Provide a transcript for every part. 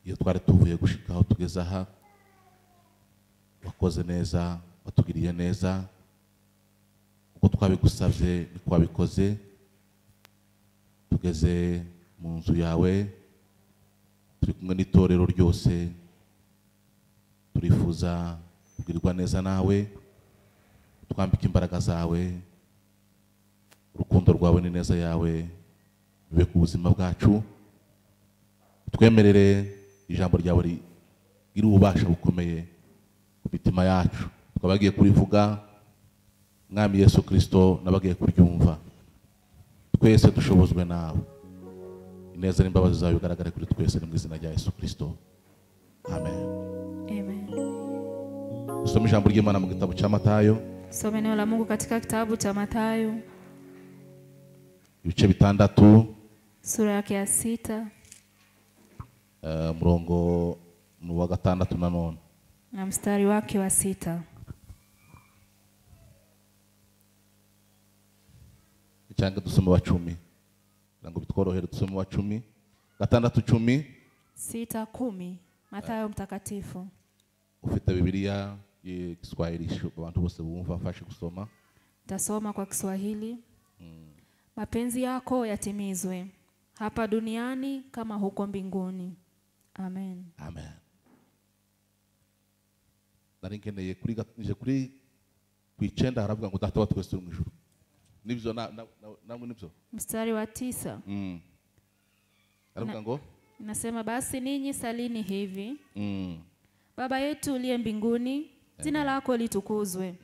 Iyo twari tuvuye gushika aho tugeze aha, wakoze neza, watugiriye neza, uko twabigusabye niko wabikoze. Tugeze mu nzu yawe, turi kumwe n'itorero ryose, turifuza kugirirwa neza nawe, twambike imbaraga zawe, urukundo rwawe n'ineza yawe bibe ku buzima bwacu. Twemerere ijambo ryawe rigire ububasha bukomeye ku mitima yacu. Twabagiye kurivuga, Mwami Yesu Kristo, n'abagiye kuryumva, twese dushobozwe nawe. Ineza n'imbabazi zawe bigaragare kuri twese, mu izina rya Yesu Kristo, amen. Amen. Usome ijambo ry'Imana mu gitabo cya Matayo. Some neno la Mungu katika kitabu cha Mathayo ibice 6, sura yake ya 6, murongo wa 6 nanone na mstari wake wa 6. Cyangwa dusome wa 10 ngo bitworohere, dusome wa 10, 6 10 6 10, Mathayo mtakatifu. Ufite Bibiliya y'Igiswahili abantu bose bumva mfashe kusoma. Tasoma kwa Kiswahili. Mapenzi yako yatimizwe hapa duniani kama huko mbinguni. Amen. Amen. Nari nkeneye kuri nije kuri 9 haravuga ngo Data wa twese uri mu ijuru. Nibyo namwe nibyo. Mstari wa 9. Haravuga ngo nasema basi ninyi salini hivi. Baba yetu uliye mbinguni, jina lako litukuzwe.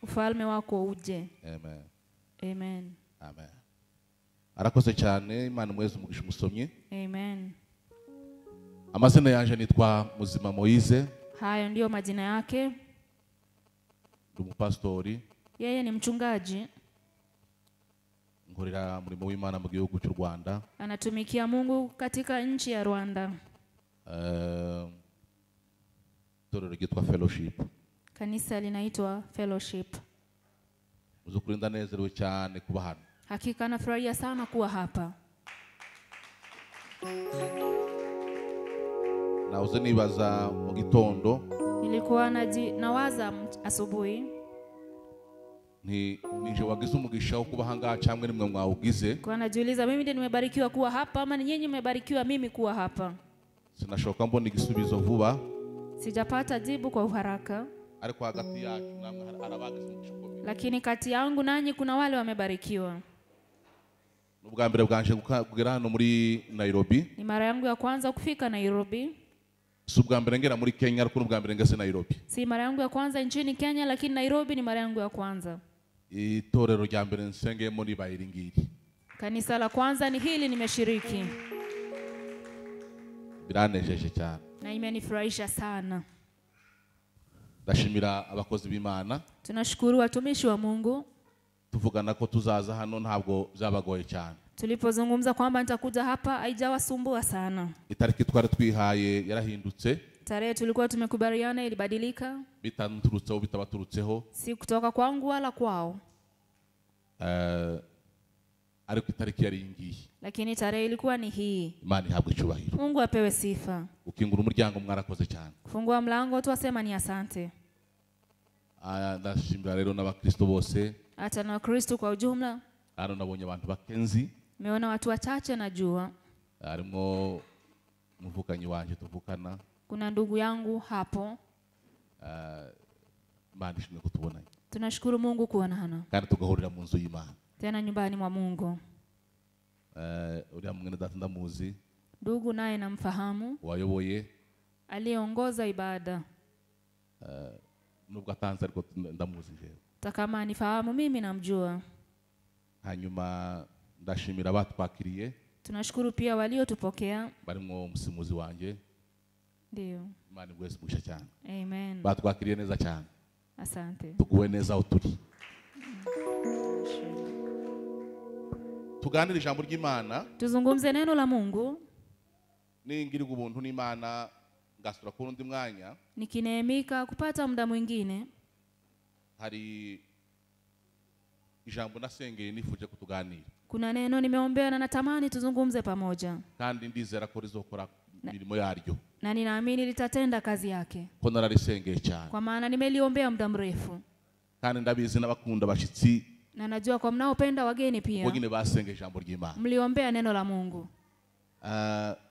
Ufalme wako uje. Amen. Amen. Amen. Arakoze cyane, Imana mweze umugisha umusomyi. Amen. Amazina yanje nitwa Muzima Moize. Hayo ndiyo majina yake. Ndi umupastori. Yeye ni mchungaji. Nkorera murimo w'Imana mu gihugu cy'u Rwanda. Anatumikia Mungu katika nchi ya Rwanda. Itorero ryitwa Fellowship. Kanisa linaitwa Fellowship. Muzukuri ndanezerewe cyane kuba hano. Hakika nafurahia sana kuwa hapa. Nauze nibaza mu gitondo. Nilikuwa nawaza asubuhi. Ni nije wagize umugisha wo kuba hanga cyangwa nimwe mwawugize. Kwa najiuliza mimi ndiye nimebarikiwa kuwa hapa ama ni nyinyi mmebarikiwa mimi kuwa hapa? Sinashoka mbona igisubizo vuba. Sijapata jibu kwa uharaka. Ariko hagati yacu namwe arabagize umugisha ukomeye. Lakini kati yangu nanyi kuna wale wamebarikiwa. Ubwa mbere bwanje kugera hano muri Nairobi. Ni mara yangu ya kwanza kufika Nairobi. Si ubwa mbere ngera muri Kenya, ariko ubwa mbere ngeze Nairobi. Si mara yangu ya kwanza nchini Kenya, lakini Nairobi ni mara yangu ya kwanza. Itorero rya mbere nsengeyemo ni Bayiringiri. Kanisa la kwanza ni hili nimeshiriki. Biranejeje cyane. Na imenifurahisha sana. Ndashimira abakozi b'Imana. Tunashukuru watumishi wa Mungu. Tuvugana ko tuzaza hano ntabwo byabagoye cyane. Tulipozungumza kwamba nitakuja hapa haijawasumbua sana. Itariki twari twihaye yarahindutse. Tarehe tulikuwa tumekubaliana ilibadilika. Bitanturutseho bitabaturutseho. Si kutoka kwangu wala kwao. Ariko itariki yari ngiyi. Lakini tarehe ilikuwa ni hii. Imana ihabwe icyubahiro. Mungu apewe sifa. Ukingura umuryango mwarakoze cyane. Kufungua mlango tuwasema ni asante. Ndashimira rero n'abakristo bose. Hata na Wakristo kwa ujumla. Hano nabonye abantu bakenzi. Nimeona watu wachache najua. Harimo muvukanyi wanje tuvukana. Kuna ndugu yangu hapo. Imana ishimwe kutubona. Tunashukuru Mungu kuonana. Kandi tugahurira mu nzu y'Imana. Tena nyumbani mwa Mungu. Uriya mwene data ndamuzi. Ndugu naye namfahamu. Wayoboye. Aliongoza ibada. Nubwo atanze ariko ndamuzi jewe. Takama nifahamu mimi namjua. Hanyuma ndashimira abatwakiriye. Tunashukuru pia waliotupokea. Barimo umusimuzi wanje. Ndio. Imana igwese umugisha cyane. Amen. Batwakiriye neza cyane. Asante. Tuguwe neza aho turi. Tuganire ijambo ry'Imana. Tuzungumze neno la Mungu. Ningirirwa ubuntu n'Imana ngasura ku rundi mwanya. Nikineemika kupata muda mwingine. Hari ijambo nasengeye nifuje kutuganira. Kuna neno nimeombea na natamani tuzungumze pamoja. Kandi ndizera ko rizokora mirimo yaryo. Na ninaamini litatenda kazi yake. Ko nararisengeye cyane. Kwa maana nimeliombea muda mrefu. Kandi ndabizi n'abakunda abashitsi. Na najua kwa mnaopenda wageni pia. Wengine basengeye ijambo ry'Imana. Mliombea neno la Mungu.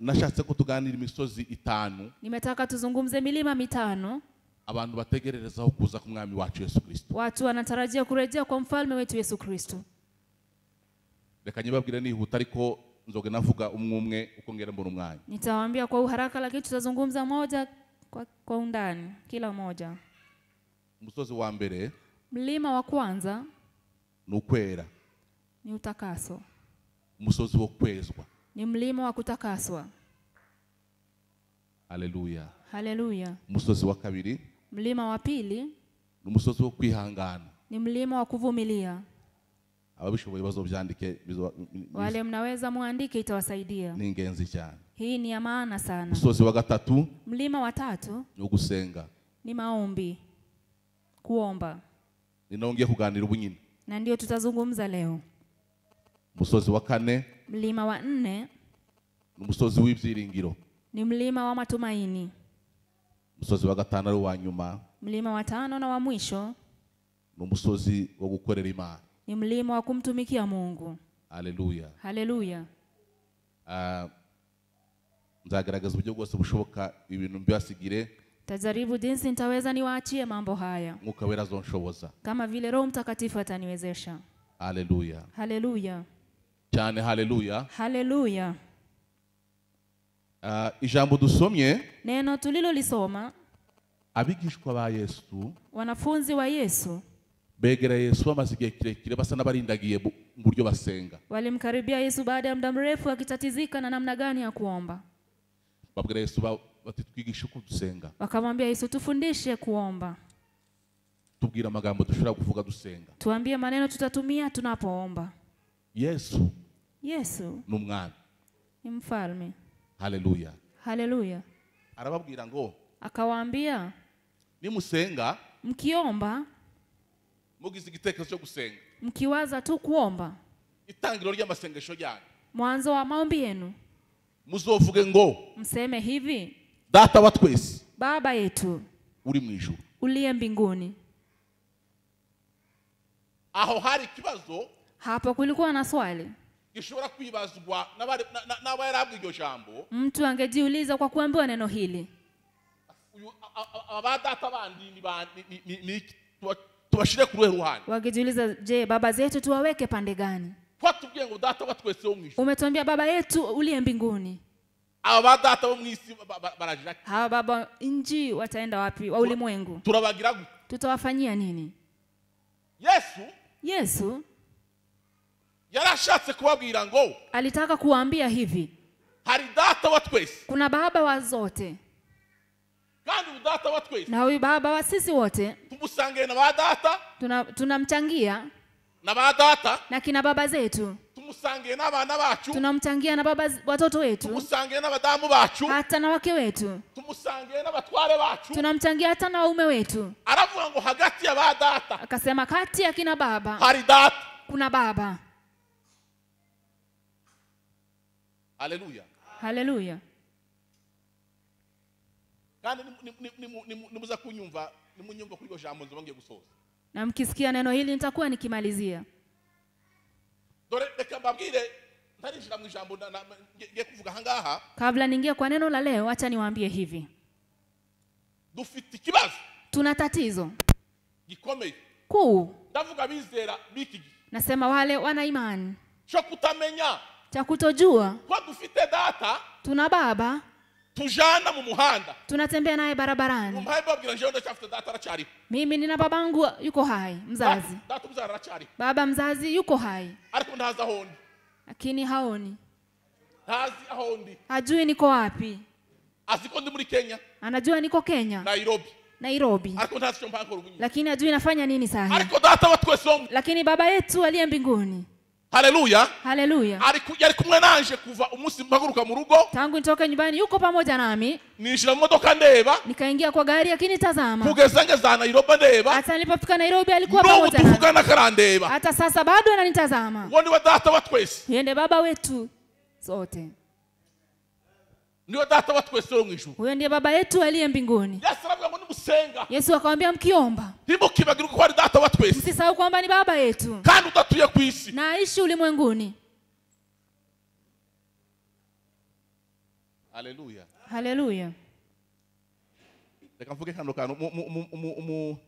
Nashatse ko tuganira imisozi itanu. Nimetaka tuzungumze milima mitano. Abantu bategererezaho kuza ku mwami wacu Yesu Kristo. Watu wanatarajia kurejea kwa mfalme wetu Yesu Kristo. Reka nyibabwire nihuta ariko nzoge navuga umwe uko ngera mbona umwanya. Nitawaambia kwa uharaka lakini tutazungumza moja kwa undani kila moja. Umusozi wa mbere, mlima wa kwanza ni ukwera. Ni utakaso. Umusozi wo kwezwa. Ni mlima wa kutakaswa. Haleluya. Haleluya. Umusozi wa kabiri, mlima wa pili, ni umusozi wo kwihangana. Ni mlima wa kuvumilia. Ababishoboye bazobyandike, wale mnaweza muandike, itawasaidia. Ni ingenzi cyane. Hii ni ya maana sana. Umusozi wa gatatu, mlima wa tatu, ni ugusenga. Ni maombi, kuomba. Ninaongea kuganira ubunyine. Na ndio tutazungumza leo. Umusozi wa kane, mlima wa nne, ni umusozi w'ibyiringiro. Ni mlima wa matumaini. Umusozi wa gatanu ari wa nyuma, mlima wa tano na wa mwisho, ni umusozi wo gukorera Imana. Ni mlima wa kumtumikia Mungu. Haleluya. Haleluya. Nzagaragaza uburyo bwose bushoboka ibintu mbibasigire. Tajaribu jinsi nitaweza niwaachie mambo haya. Mwuka wera azonshoboza. Kama vile Roho Mtakatifu ataniwezesha. Haleluya. Haleluya. Cyane haleluya. Haleluya. Ijambo dusomye, neno tulilolisoma, abigishwa ba Yesu, wanafunzi wa Yesu, begera Yesu bamaze igihe kirekire basa n'abarindagiye mu buryo basenga. Walimkaribia Yesu baada ya muda mrefu akitatizika na namna gani ya kuomba. Babwira Yesu bati twigishe uko dusenga. Wakamwambia Yesu, tufundishe kuomba. Tubwira amagambo dushobora kuvuga dusenga. Tuambie maneno tutatumia tunapoomba. Yesu Yesu ni umwami. Ni mfalme. Haleluya. Haleluya. Arababwira ngo, akawaambia, nimusenga, mkiomba, mugize igitekerezo cyo gusenga, mkiwaza tu kuomba, itangiro ry'amasengesho yanyu, mwanzo wa maombi yenu, muzovuge ngo, mseme hivi, Data wa twese, Baba yetu uri mu ijuru, uliye mbinguni. Aho hari ikibazo, hapo kulikuwa na swali gishobora kwibazwa n'abarabwa iryo jambo. Mtu angejiuliza kwa kuambiwa neno hili, aba data bandi ni tubashire ku ruhe ruhande. Wangejiuliza, je, baba zetu tuwaweke pande gani? Twatubwiye ngo data wa twese wo mu ijuru. Umetuambia baba yetu uliye mbinguni. Aba data bo mu isi barajira. Hawa baba nji wataenda wapi wa ulimwengu? Turabagira gute? Tutawafanyia nini? Yesu yarashatse kubabwira ngo, alitaka kuambia hivi, hari data wa twese, kuna baba wa zote, kandi data wa twese, na huyu baba wa sisi wote, tumusange na ba data, tunamchangia na ba data, na kina baba zetu, tumusange n'abana bacu, tunamchangia na baba watoto wetu, tumusange n'abadamu bacu, hata na wake wetu, tumusange n'abatware bacu, tunamchangia hata na waume wetu. Aravuga ngo hagati ya ba data, akasema kati ya kina baba hari data, kuna baba. Haleluya. Haleluya. Kandi nimuza kunyumva, nimunyumva kuri iryo jambo ngiye gusoza. Na mkisikia neno hili nitakuwa nikimalizia. Dore reka mbabwire ntarinjira mu ijambo ngiye kuvuga hangaha. Kabla niingie kwa neno la leo, acha niwaambie hivi. Dufite ikibazo. Tuna tatizo gikomeye. Kuu. Ndavuga bizera biki. Nasema wale wana imani. Cyo kutamenya, cha kutojua ko dufite data, tuna baba, tujana mu muhanda, tunatembea naye barabarani. Mimi nina babangu yuko hai, mzazi. Baba mzazi yuko hai, lakini haoni. Hajui niko wapi. Anajua niko Kenya, Nairobi, lakini hajui nafanya nini sasa. Lakini baba yetu aliye mbinguni, Haleluya. Haleluya. Yari kumwe nanje kuva umunsi mpaguruka mu rugo. Tangu nitoke nyumbani yuko pamoja nami. Ninjira mu modoka ndeba. Nikaingia kwa gari akinitazama. Kugeza ngeza Nairobi ndeba. Hata nilipofika Nairobi alikuwa pamoja nami. Tuvugana karandeba. Hata sasa bado ananitazama. Uwo ni wa data wa twese. Yeye ndiye baba wetu sote. Niwe data wa twese wo mu ijuru. Huyo ndiye baba yetu aliye mbinguni. Yesu aravuga ngo nimusenga. Yesu akamwambia mkiomba, ntimukibagirwe ko ari data wa twese. Msisahau kwamba ni baba yetu. Kandi udatuye ku isi. Na aishi ulimwenguni. Haleluya. Haleluya. Reka mvuge kano kantu mu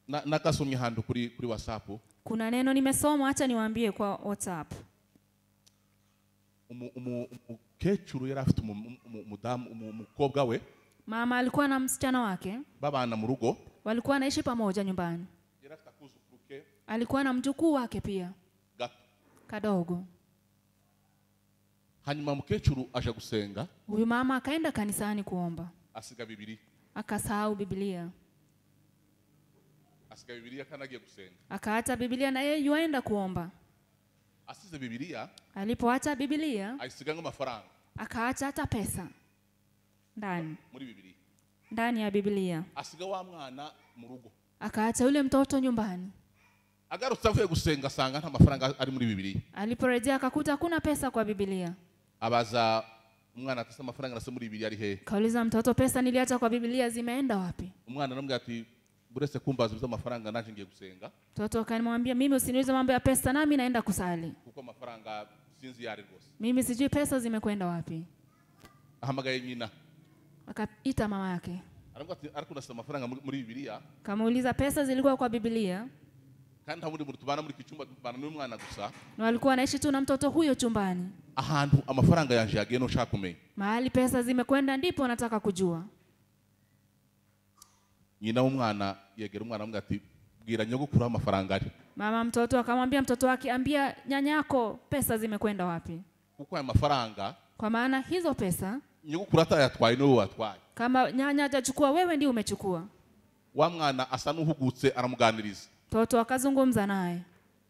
nakasomye hantu kuri WhatsApp. Kuna neno nimesoma, acha niwaambie kwa WhatsApp. Umukecuru yari afite umudamu umukobwa we. Mama alikuwa na msichana wake. Babana mu rugo. Walikuwa wanaishi pamoja nyumbani. Yari afite akuzukuru ke. Alikuwa na mjukuu wake pia. Gato. Kadogo. Hanyuma mukecuru aje gusenga. Huyu mama akaenda kanisani kuomba. Asiga Biblia. Akasahau Biblia. Asiga Biblia kandi agiye gusenga. Akaacha Biblia na yeye yuaenda kuomba. Asize Biblia. Alipoacha Biblia, ayisiga amafaranga. Akaacha hata pesa ndani. Muri Biblia. Ndani ya Biblia. Asiga wa mwana mu rugo. Akaacha yule mtoto nyumbani. Agarutse avuye gusenga asanga nta mafaranga ari muri Biblia. Aliporejea akakuta hakuna pesa kwa Biblia. Abaza umwana atasa amafaranga nase muri Biblia ari he? Kauliza mtoto, pesa niliacha kwa Biblia zimeenda wapi? Umwana aramubwira ati buretse kumbaza ibyo amafaranga naje ngiye gusenga. Mtoto akamwambia mimi usiniulize mambo ya pesa, nami naenda kusali. Kuko amafaranga sinzi yari rwose. Mimi sijui pesa zimekwenda wapi. Ahamagaye nyina. Akaita mama yake. Aramubwira ati ariko nase amafaranga muri Biblia. Kamuuliza pesa zilikuwa kwa Biblia? Kandi nta wundi muntu tubana muri iki cyumba, tubana n'umwana gusa. Na walikuwa wanaishi tu na mtoto huyo chumbani. Ahantu amafaranga yanje yagiye no nshaka kumenya. Mahali pesa zimekwenda ndipo nataka kujua. Nyina w'umwana yegera umwana amubwira ati bwira nyogokuru amafaranga ari. Mama mtoto akamwambia mtoto wake, ambia nyanyako pesa zimekwenda wapi? Kuko aya mafaranga, kwa maana hizo pesa nyogokuru atayatwaye niwe watwaye. Kama nyanya hajachukua wewe ndiye umechukua. Wa mwana asa n'uhugutse aramuganiriza. Mtoto akazungumza naye.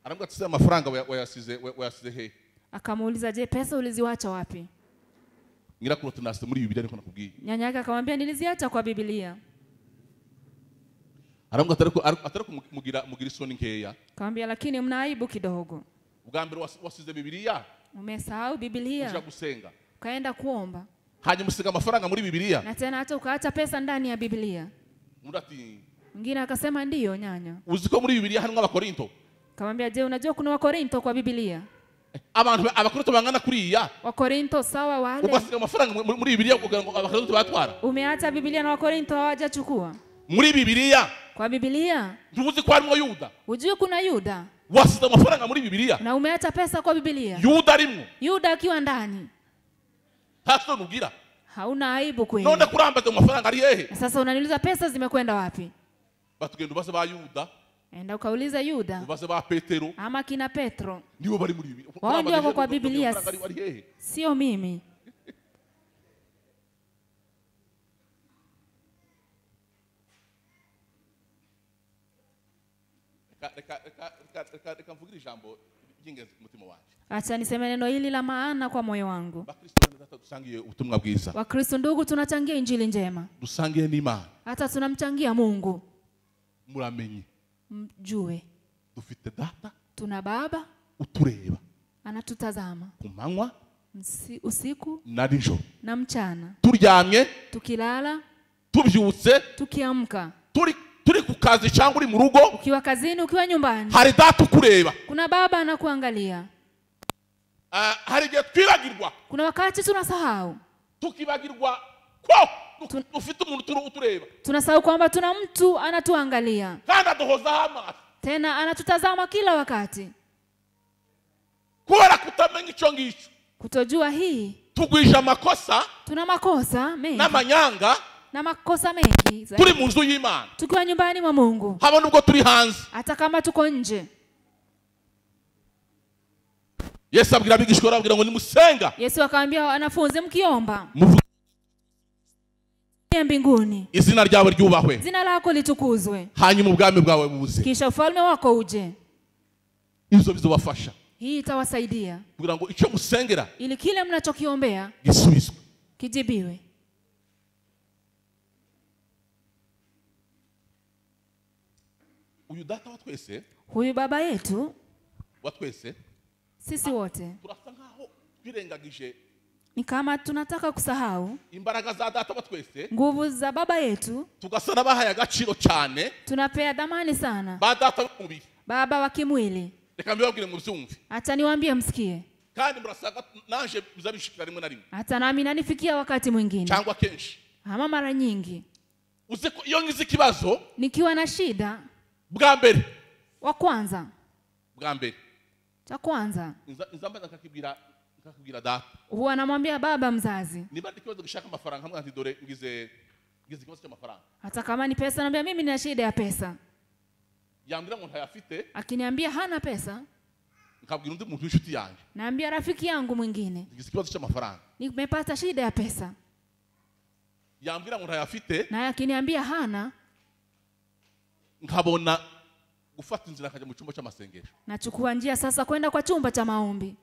Aramubwira ati amafaranga wayasize he? Akamuuliza, je, pesa uliziacha wapi? Nyirakuru ati nasize muri Biblia niko nakubwiye. Nyanya yake akamwambia niliziacha kwa Biblia. Aramubwira atariko mugira isoni nkeya. Akamwambia lakini mna aibu kidogo. Ubwa mbere wasize Biblia? Umesahau Biblia. Uja gusenga. Ukaenda kuomba. Hanyuma usiga amafaranga muri Biblia. Na tena hata ukaacha pesa ndani ya Biblia. Undi ati Mwingine akasema ndiyo nyanya. Uziko muri Biblia harimo abakorinto? Akamwambia je, unajua kuna Wakorinto kwa Biblia? Abantu abakorinto bangana kuriya. Wakorinto sawa wale. Ugasiga amafaranga muri Biblia kugira ngo abakorinto batwara. Umeacha Biblia na Wakorinto hawajachukua. Muri Biblia. Kwa Biblia. Ntuzi ko harimo Yuda. Ujui kuna Yuda? Wasize amafaranga muri Biblia. Na umeacha pesa kwa Biblia. Yuda arimo. Yuda akiwa ndani. Haso nugira. Hauna aibu kweli. None kurambaza amafaranga ari hehe? Sasa unaniuliza pesa zimekwenda wapi? Batugenda ubaze ba Yuda. Enda ukauliza Yuda. Ubaze ba Petero. Ama kina Petro. Nibo bari muri Biblia. Wao ndio wako kwa Biblia. Sio mimi. Reka mvugire ijambo ry'ingenzi ku mutima wanje. Acha niseme neno hili la maana kwa moyo wangu. Bakristo dusangiye ubutumwa bwiza. Wakristo ndugu, tunachangia injili njema. Dusangiye n'Imana. Hata tunamchangia Mungu. Muramenye. Mjue. Dufite data. Tuna baba utureba. Anatutazama. Kumanywa, usiku na nijoro. Na mchana. Turyamye, tukilala, tubyutse, tukiamka. Turi ku kazi cyangwa uri mu rugo, ukiwa kazini, ukiwa nyumbani, hari data ukureba. Kuna baba anakuangalia. Hari igihe twibagirwa. Kuna wakati tunasahau. Tukibagirwa ko ufite umuntu utureba. Tunasahau kwamba tuna mtu anatuangalia. Kandi aduhozaho amaso. Tena anatutazama kila wakati. Kubera kutamenya icyo ngicyo. Kutojua hii. Tugwisha makosa. Tuna makosa mengi. N'amanyanga. Na makosa mengi. Turi mu nzu y'Imana. Tukiwa nyumbani mwa Mungu. Haba nubwo turi hanze. Hata kama tuko nje. Yesu abwira abigishwa arababwira ngo nimusenga. Yesu akawaambia wanafunzi mkiomba. Mbinguni. Izina ryawe ryubahwe. Jina lako litukuzwe. Hanyuma ubwami bwawe buze. Kisha ufalme wako uje. Izo bizobafasha. Hii itawasaidia. Kugira ngo icyo musengera, ili kile mnachokiombea gisubizwe, kijibiwe. Uyu data wa twese, huyu baba yetu wa twese, sisi wote turasa nkaho twirengagije Ni kama tunataka kusahau imbaraga za data batwese, nguvu za baba yetu, tugasa nabahaye agaciro cyane, tunapea dhamani sana ba data b'umubiri, baba wa kimwili. Reka mbibabwire mubyumve. Hata niwaambie msikie. Kandi murasaga nanje bizabishikira rimwe na rimwe. Hata nami nanifikia wakati mwingine. Cyangwa kenshi. Ama mara nyingi. Uzi ko iyo ngize ikibazo, nikiwa na shida, bwa mbere, wa kwanza, bwa mbere, cha kwanza, nzambaza nkakibwira data. Huwa namwambia baba mzazi. Niba ikibazo gishaka amafaranga hamwe nti dore ngize ikibazo cy'amafaranga. Hata kama ni pesa naambia mimi nina shida ya pesa. Yambwira ngo ntayafite. Akiniambia hana pesa, nkabwira undi muntu w'inshuti yanjye. Naambia rafiki yangu mwingine. Ngize ikibazo cy'amafaranga. Nimepata shida ya pesa. Yambwira ngo ntayafite. Naye akiniambia hana, nkabona gufata inzira nkajya mu cyumba cy'amasengesho. Nachukua njia sasa kwenda kwa chumba cha maombi.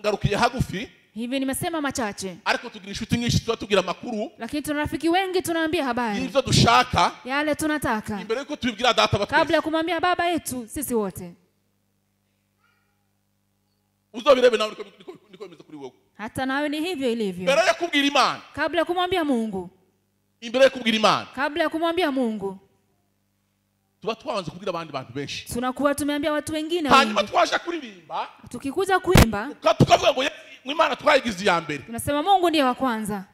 Ngarukiye hagufi. Hivi nimesema machache. Ariko tugira inshuti nyinshi tuba makuru. Lakini tuna rafiki wengi tunaambia habari. Ibyo dushaka, yale tunataka. Imbere yuko tubibwira data batwese. Kabla ya kumwambia baba yetu sisi wote. Uzobirebe nawe niko bimeze kuri wowe. Hata nawe ni hivyo ilivyo. Mbere yo kubwira Imana. Kabla ya kumwambia Mungu. Imbere yo kubwira Imana. Kabla ya kumwambia Mungu. Tuba twaanze kubwira abandi bantu benshi. Tunakuwa tumeambia watu wengine. Hanyuma twaje kuririmba. Tukikuja kuimba, tukavuga ngo Imana twayigize iya mbere. Tunasema Mungu ndiye wa kwanza.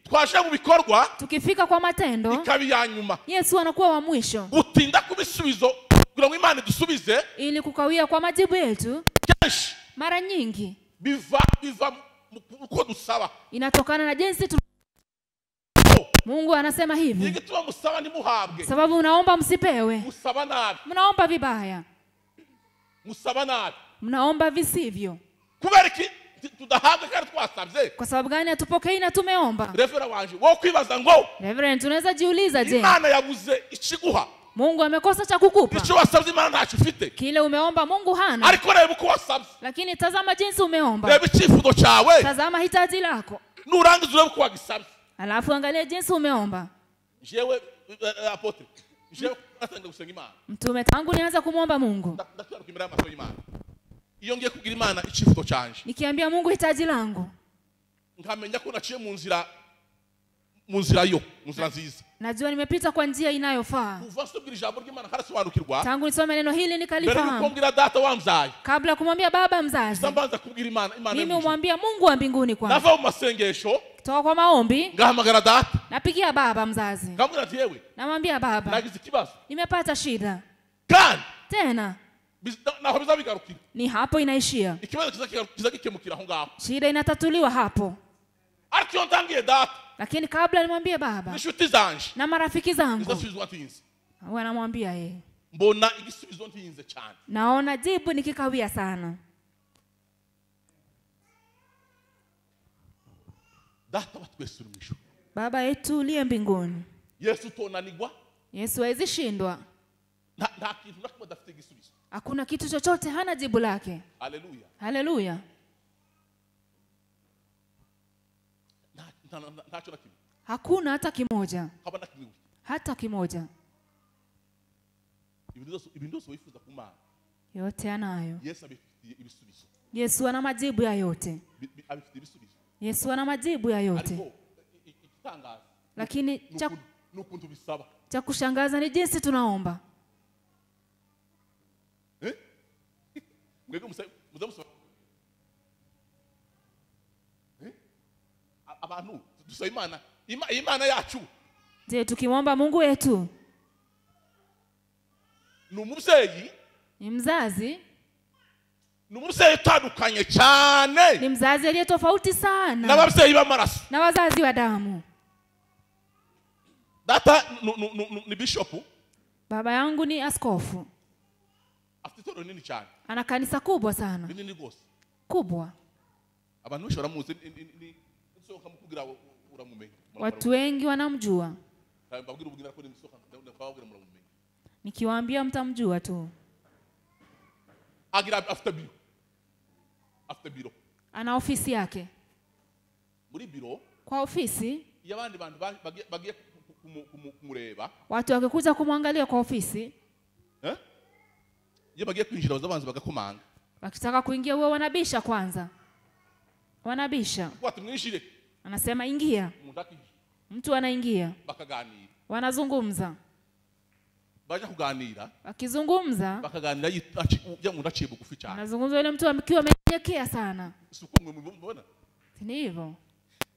Twaje mu bikorwa, tukifika kwa matendo, ikaba iya nyuma. Yesu anakuwa wa mwisho. Gutinda kubisubizo kugira ngo Imana idusubize, ili kukawia kwa majibu yetu. Kenshi, mara nyingi, biva uko dusaba. Inatokana na jinsi tu. Mungu anasema hivi. Igituma musaba ntimuhabwe. Sababu unaomba msipewe. Musaba nabi. Mnaomba vibaya. Musaba nabi. Mnaomba visivyo. Kubera iki tudahabwe kandi twasabye? Kwa sababu gani hatupokei na tumeomba? Reverend wanje, wowe kwibaza ngo Reverend, tunaweza jiuliza je? Imana yabuze ikiguha. Mungu amekosa cha kukupa. Icyo wasabye Imana ntacyo ufite. Kile umeomba Mungu hana. Ariko reba uko wasabye. Lakini tazama jinsi umeomba. Reba icyifuzo cyawe. Tazama hitaji lako. Nurangiza urebe uko wagisabye. Alafu angalia jinsi umeomba. Jewe apotre, jewe atangiye gusenga Imana. Mtume, tangu nianza kumuomba Mungu. Ndakwiruka imbere y'amaso y'Imana. Iyo ngiye kubwira Imana icyifuzo canje. Nikiambia Mungu hitaji langu. Nkamenya ko naciye mu nzira nziza. Najua nimepita kwa njia inayofaa. Kuva nsubira ijambo ry'Imana nkarasobanukirwa. Tangu nisome neno hili nikalifahamu. Mbere yuko mbwira data wamzaye. Kabla kumwambia baba mzazi. Sambanza kubwira Imana, Imana. Mimi umwambia Mungu wa mbinguni kwanza. Nava mu masengesho. Kutoka kwa maombi. Ngahamagara data. Napigia baba mzazi. Ngamubwira ati yewe. Namwambia baba. Nagize ikibazo. Nimepata shida. Kandi tena naho bizabigarukira. Ni hapo inaishia. Ikibazo kizakikemukira aho ngaho. Shida inatatuliwa hapo. Ariko iyo ntangiye data. Lakini kabla nimwambie baba. Inshuti zanje. Na marafiki zangu. Nzasubizwa ntinze. Wanamwambia yeye. Mbona igisubizo ntinze cyane. Naona jibu nikikawia sana. Data wa twese uri mu ijuru. Baba yetu uliye mbinguni. Yesu tonanigwa. Yesu hawezi shindwa. Nta kintu na kimwe adafite igisubizo. Hakuna kitu chochote hana jibu lake. Haleluya. Haleluya. Ntacyo na kimwe. Hakuna hata kimoja. Haba na kimwe. Hata kimoja. Ibintu byose wifuza ku Mana. Yote anayo. Yesu abifitiye ibisubizo. Yesu ana majibu ya yote. Abifitiye ibisubizo. Yesu ana majibu ya yote. Ariko igitangaza. Lakini n'ukuntu bisaba. Cha kushangaza ni jinsi tunaomba. Mwebwe muzamusaba. Abantu dusaba Imana, Imana yacu. Je, tukimwomba Mungu wetu? Ni umubyeyi? Ni mzazi? Ni umubyeyi utandukanye cyane. Ni mzazi aliye tofauti sana. N'ababyeyi b'amaraso. Na wazazi wa damu. Data ni bishop. Baba yangu ni askofu. Afite itorero rinini cyane. Ana kanisa kubwa sana. Rinini rwose. Kubwa. Abantu benshi baramuzi ni nsohoka mukubwira uramumenya. Watu wengi wanamjua. Mbabwira ubwira ko nisohoka ndababwira muramumenya. Nikiwaambia mtamjua tu. Agira afite biro. Afite biro. Ana ofisi yake. Muri biro. Kwa ofisi iyo abandi bantu bagiye kumureba. Watu wakikuja kumwangalia kwa ofisi. Iyo bagiye kwinjira bazabanza bagakomanga. Wakitaka kuingia wao wanabisha kwanza. Wanabisha. Watu mwinjire. Anasema ingia. Mtu anaingia. Bakaganira. Wanazungumza. Baje kuganira. Wakizungumza. Bakaganira umuntu aciye bugufi cyane. Anazungumza yule mtu akiwa amenyenyekea sana. Suko mwe mubona? Ni hivyo.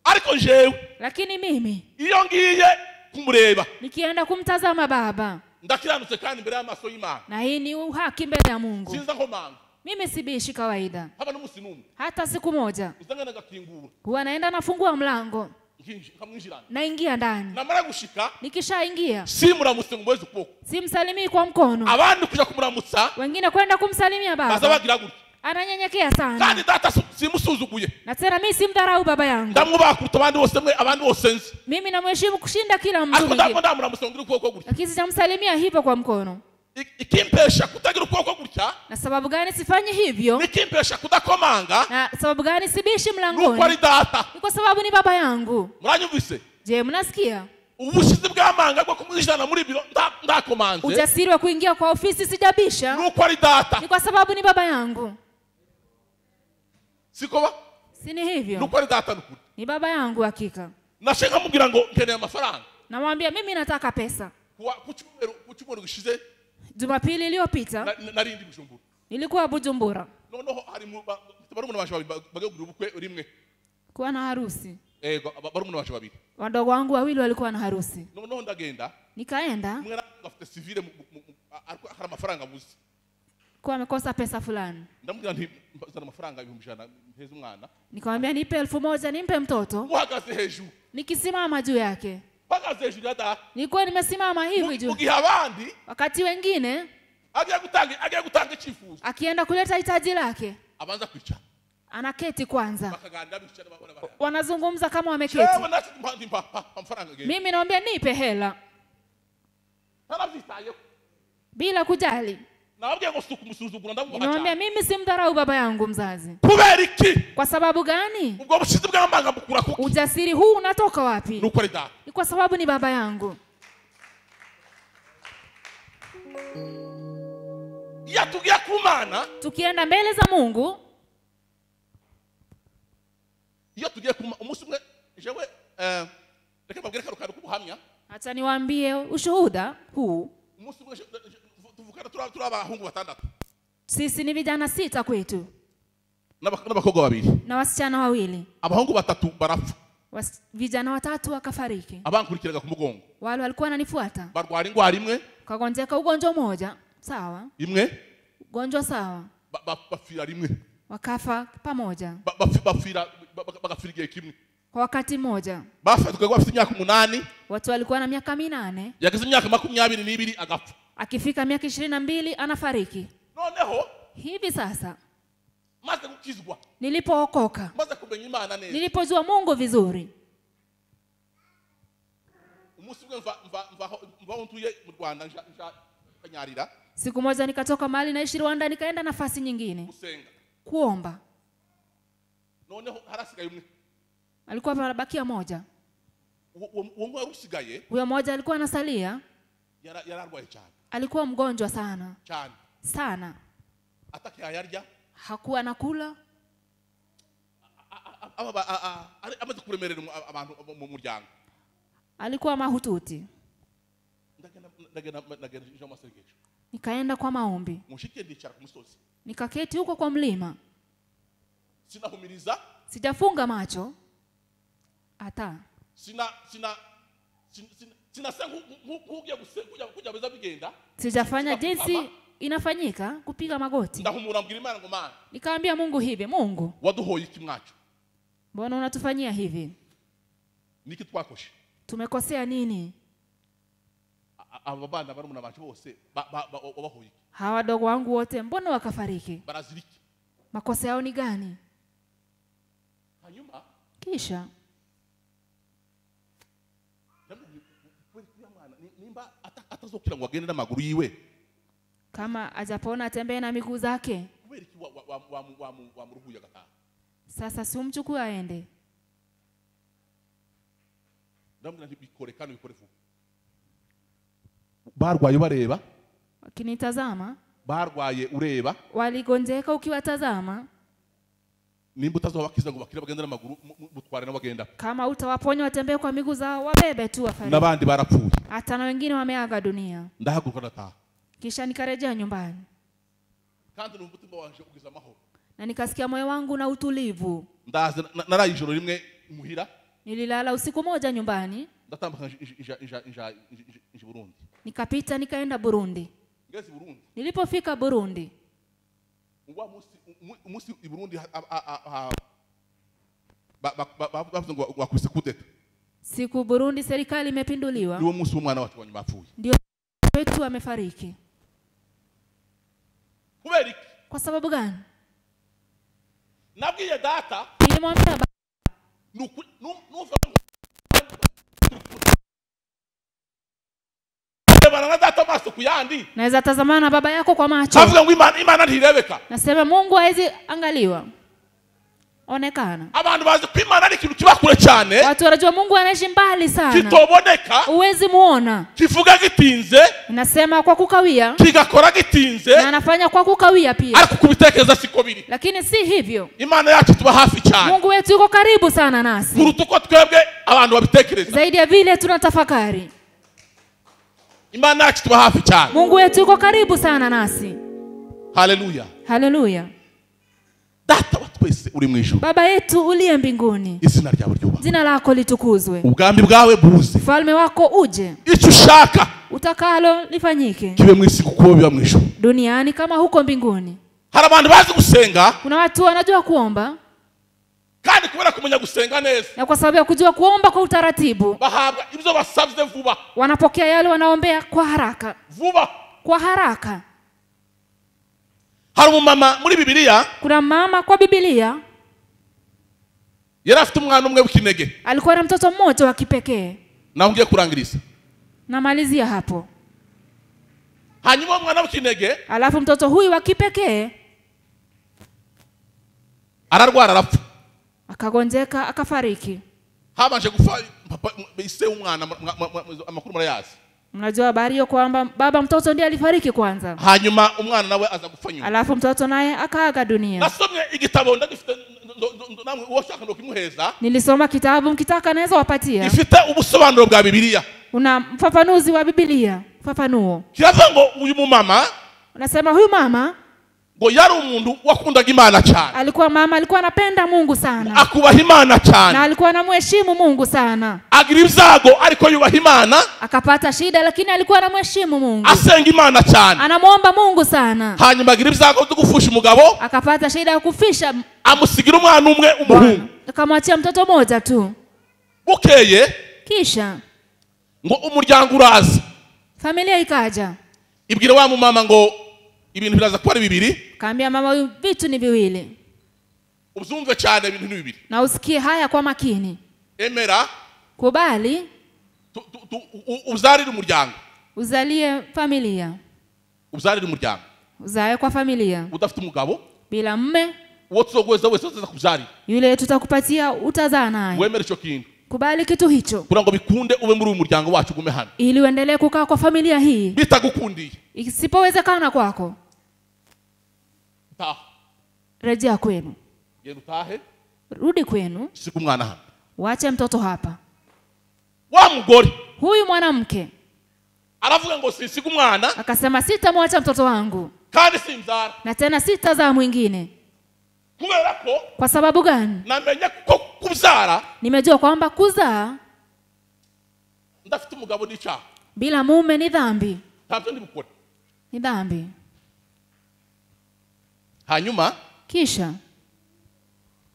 Ariko jewe. Lakini mimi iyo ngiye kumureba. Nikienda kumtazama baba. Ndakiranutse kandi mbere y'amaso y'Imana. Na hii ni haki mbele ya Mungu. Sinza nkomanga. Mimi sibishi kawaida. Haba n'umunsi n'umwe. Hata siku moja. Uzanga nagakingura. Huwa naenda nafungua mlango. Naingia ndani. Namara gushika. Nikishaingia. Simuramutse ngo mweze ukuboko. Simsalimii kwa mkono. Abandi kuja kumuramutsa. Wengine kwenda kumsalimia baba. Baza bagira gutya. Ananyenyekea sana. Kandi data simusuzuguye. Na tena mimi simdharau baba yangu. Ndamwubaha kuruta abandi bose mwe abandi bose nzi. Mimi namheshimu kushinda kila mtu Ariko mwingine. ndamuramutsa ngo ukuboko gutya. Lakini sijamsalimia hivyo kwa mkono. Ikimpesha kutagira ukuboko gutya. Na sababu gani sifanyi hivyo? Nikimpesha kudakomanga. Na sababu gani sibishi mlangoni? Nuko ari data. Ni kwa sababu ni baba yangu. Muranyumvise? Je, mnasikia? Ubushizi bw'amanga bwo kumwijana muri biro ndakomanze. Ujasiri wa kuingia kwa ofisi sijabisha. Nuko ari data. Ni kwa sababu ni baba yangu. Sikoba? Si ni hivyo? Nuko ari data nukuri. Ni baba yangu hakika. Nashenga mubwira ngo nkeneye amafaranga. Namwambia mimi nataka pesa. Ku cyumweru gishize Jumapili iliyopita narindi Bujumbura. Nilikuwa Bujumbura. Noneho hari barumuna baje babiri bagiye kugira ubukwe rimwe. Kuwa na harusi. Barumuna baje babiri. Wadogo wangu wawili walikuwa na harusi. Noneho ndagenda. Nikaenda. Mwe afite civile hari amafaranga abuze. Kwa amekosa pesa fulani. Ndamubwira nti zana amafaranga 100,000 mpeze umwana. Nikamwambia nipe 1,000 nimpe mtoto. Uhagaze hejuru. Nikisimama juu yake. Mpagaze hejuru ya data. Nilikuwa nimesimama hivi juu. Mugihe abandi wakati wengine agiye gutanga icyifuzo. Akienda kuleta hitaji lake. Abanza kwicara. Anaketi kwanza. Bakaganira bicara babona. Wanazungumza kama wameketi. Mimi naomba nipe hela. Bila kujali. Nababwiye ngo sukumusuzugura ndamubaha. Naomba mimi simdharau baba yangu mzazi. Kubera iki? Kwa sababu gani? Ubwo bushizi bw'amanga bukura kuki? Ujasiri huu unatoka wapi? Nuko ari data. Ni kwa sababu ni baba yangu. Iyo tugiye kumana, tukienda mbele za Mungu, iyo tugiye kuma umunsi umwe jewe reka mbabwire karo kubuhamya. Acha niwaambie ushuhuda huu. Umunsi umwe tuvukana turi abahungu batandatu. Sisi ni vijana 6 kwetu. N'abakobwa babiri. Na wasichana wawili. Abahungu batatu barapfa. Vijana watatu wakafariki. Abankurikiraga ku mugongo. Wale walikuwa wananifuata. Barwara ingwara imwe. Kagonjeka ugonjwa mmoja, sawa? Imwe. Ugonjwa sawa. Bafira rimwe. Wakafa pamoja. Bafira bagafira igihe kimwe. Kwa wakati mmoja. Bafatwa bafite imyaka 8. Watu walikuwa na miaka 8. Yagize imyaka 22 agapfa. Akifika miaka 22 anafariki. Noneho hivi sasa maze gukizwa. Nilipookoka. Maze kumenya Imana neza. Nilipojua Mungu vizuri. Umunsi umwe mva ntuye mu Rwanda nja kanyarira. Siku moja nikatoka mahali naishi Rwanda nikaenda nafasi nyingine. Gusenga. Kuomba. Noneho harasigaye umwe. Alikuwa anabakia moja. Uwo warusigaye. Huyo moja alikuwa anasalia. Yararwaye cyane. Alikuwa mgonjwa sana. Cyane. Sana. Atakayarya. Hakuwa anakula. Amaze kuremerera abantu mu muryango. Alikuwa mahututi. Ndagenda Nikaenda kwa maombi. Mushike ndicara ku musozi. Nikaketi huko kwa mlima. Sinahumiriza. Sijafunga macho. Hata. Sijafanya jinsi inafanyika kupiga magoti. Ndahumura mbwira Imana ngo Mana. Nikaambia Mungu hivi, Mungu. Waduhoye iki mwacu? Mbona unatufanyia hivi? Niki twakoshe? Tumekosea nini? Aba bana barumuna bacu bose bahoye iki? Hawa wadogo wangu wote mbona wakafariki? Baraziriki. Makosa yao ni gani? Hanyuma kisha nimba atazokira ngo agende n'amaguru yiwe. Kama ajapona atembee na miguu zake. Kubera iki wa muruhuye agataha? Sasa si umchukue aende. Ndamubwira nti bikore kandi bikore vuba. Barwaye bareba. Wakinitazama. Barwaye ureba. Waligonjeka ukiwatazama. Nimba utazobakiza ngo bakire bagenda n'amaguru mutware n'abagenda. Kama utawaponya watembee kwa miguu zao, wabebe tu wafariki. N'abandi barapfuye. Hata na wengine wameaga dunia. Ndahaguruka ndataha. Kisha nikarejea nyumbani. Kandi numva umutima wanje ugize amahoro. Na nikasikia moyo wangu na utulivu. Ndaza naraye ijoro rimwe muhira. Nililala usiku moja nyumbani. Ndatambuka nja Burundi. Nikapita nikaenda Burundi. Ngeze Burundi. Nilipofika Burundi. Wa musi i Burundi bavuze ngo wakubise kudeta. Siku Burundi serikali imepinduliwa. Niwo musi umwana wacu wanyuma apfuye. Ndio wetu amefariki. Kubera iki? Kwa sababu gani? Nabwiye data. Nilimwambia baba. Naweza tazamana na baba yako kwa macho. Havuga ngo Imana ntirebeka. Nasema Mungu hawezi angaliwa. Onekana. Abantu bazi ko Imana ari ikintu kiba kure cyane. Watu wanajua Mungu anaishi mbali sana. Kitoboneka. Huwezi muona. Kivuga gitinze. Nasema kwa kukawia. Kigakora gitinze. Na anafanya kwa kukawia pia. Ariko kubitekereza siko biri. Lakini si hivyo. Imana yacu tuba hafi cyane. Mungu wetu yuko karibu sana nasi. Kuruta uko twebwe abantu babitekereza. Zaidi ya vile tunatafakari. Imana yacu tuba hafi cyane. Mungu wetu yuko karibu sana nasi. Haleluya. Haleluya. Data wa twese uri mu ijuru. Baba yetu uliye mbinguni. Izina ryawe ryubahwe. Jina lako litukuzwe. Ubwami bwawe buze. Ufalme wako uje. Icyo ushaka utakalo lifanyike. Kibe mu isi kuko biba mu ijuru. Duniani kama huko mbinguni. Hari abantu bazi gusenga. Kuna watu wanajua kuomba. Kandi kubera kumenya gusenga neza. Na kwa sababu ya kujua kuomba kwa utaratibu. Bahabwa ibyo basabye vuba. Wanapokea yale wanaombea kwa haraka. Vuba. Kwa haraka. Hari umumama muri Bibiliya. Kuna mama kwa Biblia. Yari afite umwana umwe w'ikinege. Alikuwa na mtoto mmoja wa kipekee. Naho ngiye kurangiriza. Namalizia hapo. Hanyuma umwana w'ikinege. Alafu mtoto huyu wa kipekee ararwara arapfa. Akagonjeka akafariki. Habanje gufa papa ise umwana amakuru murayazi. Mnajua habari hiyo kwamba baba mtoto ndiye alifariki kwanza. Hanyuma umwana nawe aza gupfa nyuma. Alafu mtoto naye akaaga dunia. Nasomye igitabo ndagifite namwe uwashaka ndokimuheza. Nilisoma kitabu, mkitaka naweza wapatia. Ifite ubusobanuro bwa Bibiliya. Una mfafanuzi wa Biblia, mfafanuo. Kiravuga ngo uyu mumama, unasema huyu mama ngo yari umuntu wakundaga Imana cyane. Alikuwa mama, alikuwa anapenda Mungu sana. Akubaha Imana cyane. Na alikuwa anamheshimu Mungu sana. Agira ibyago ariko yubaha Imana. Akapata shida lakini alikuwa anamheshimu Mungu. Asenga Imana cyane. Anamuomba Mungu sana. Hanyuma agira ibyago byo gufusha umugabo. Akapata shida ya kufisha. Amusigira umwana umwe umuhungu. Akamwachia mtoto mmoja tu. Bukeye. Kisha ngo umuryango uraza. Familia ikaja. Ibwira wa mumama ngo ibintu biraza kuba ari bibiri. Kaambia mama huyu vitu ni viwili. Uzumve cyane ibintu ni bibiri. Na usikie haya kwa makini. Emera. Kubali. Uzarire umuryango. Uzalie familia. Uzarire umuryango. Uzae kwa familia. Udafite umugabo? Bila mme. Uwo tuzogweza wese uzaza kubyarira. Yule tutakupatia utazaa naye. Wemere ico kintu. Kubali kitu hicho. Kugira ngo bikunde ube muri uyu muryango wacu gume hano. Ili uendelee kukaa kwa familia hii. Bitagukundiye. Isipowezekana kwako. Taha. Rejea kwenu. Genda utahe. Rudi kwenu. Siku mwana hano. Wache mtoto hapa. Wa mugore. Huyu mwanamke aravuga ngo sinsiga umwana. Akasema sitamwacha mtoto wangu. Kandi simzara. Na tena sitazaa mwingine. Kubera ko Kwa sababu gani? Namenye ko kubyara. Nimejua kwamba kuzaa ndafite umugabo n'icyaha. Bila mume ni dhambi. Ntabyo ndibukore. Ni dhambi. Hanyuma kisha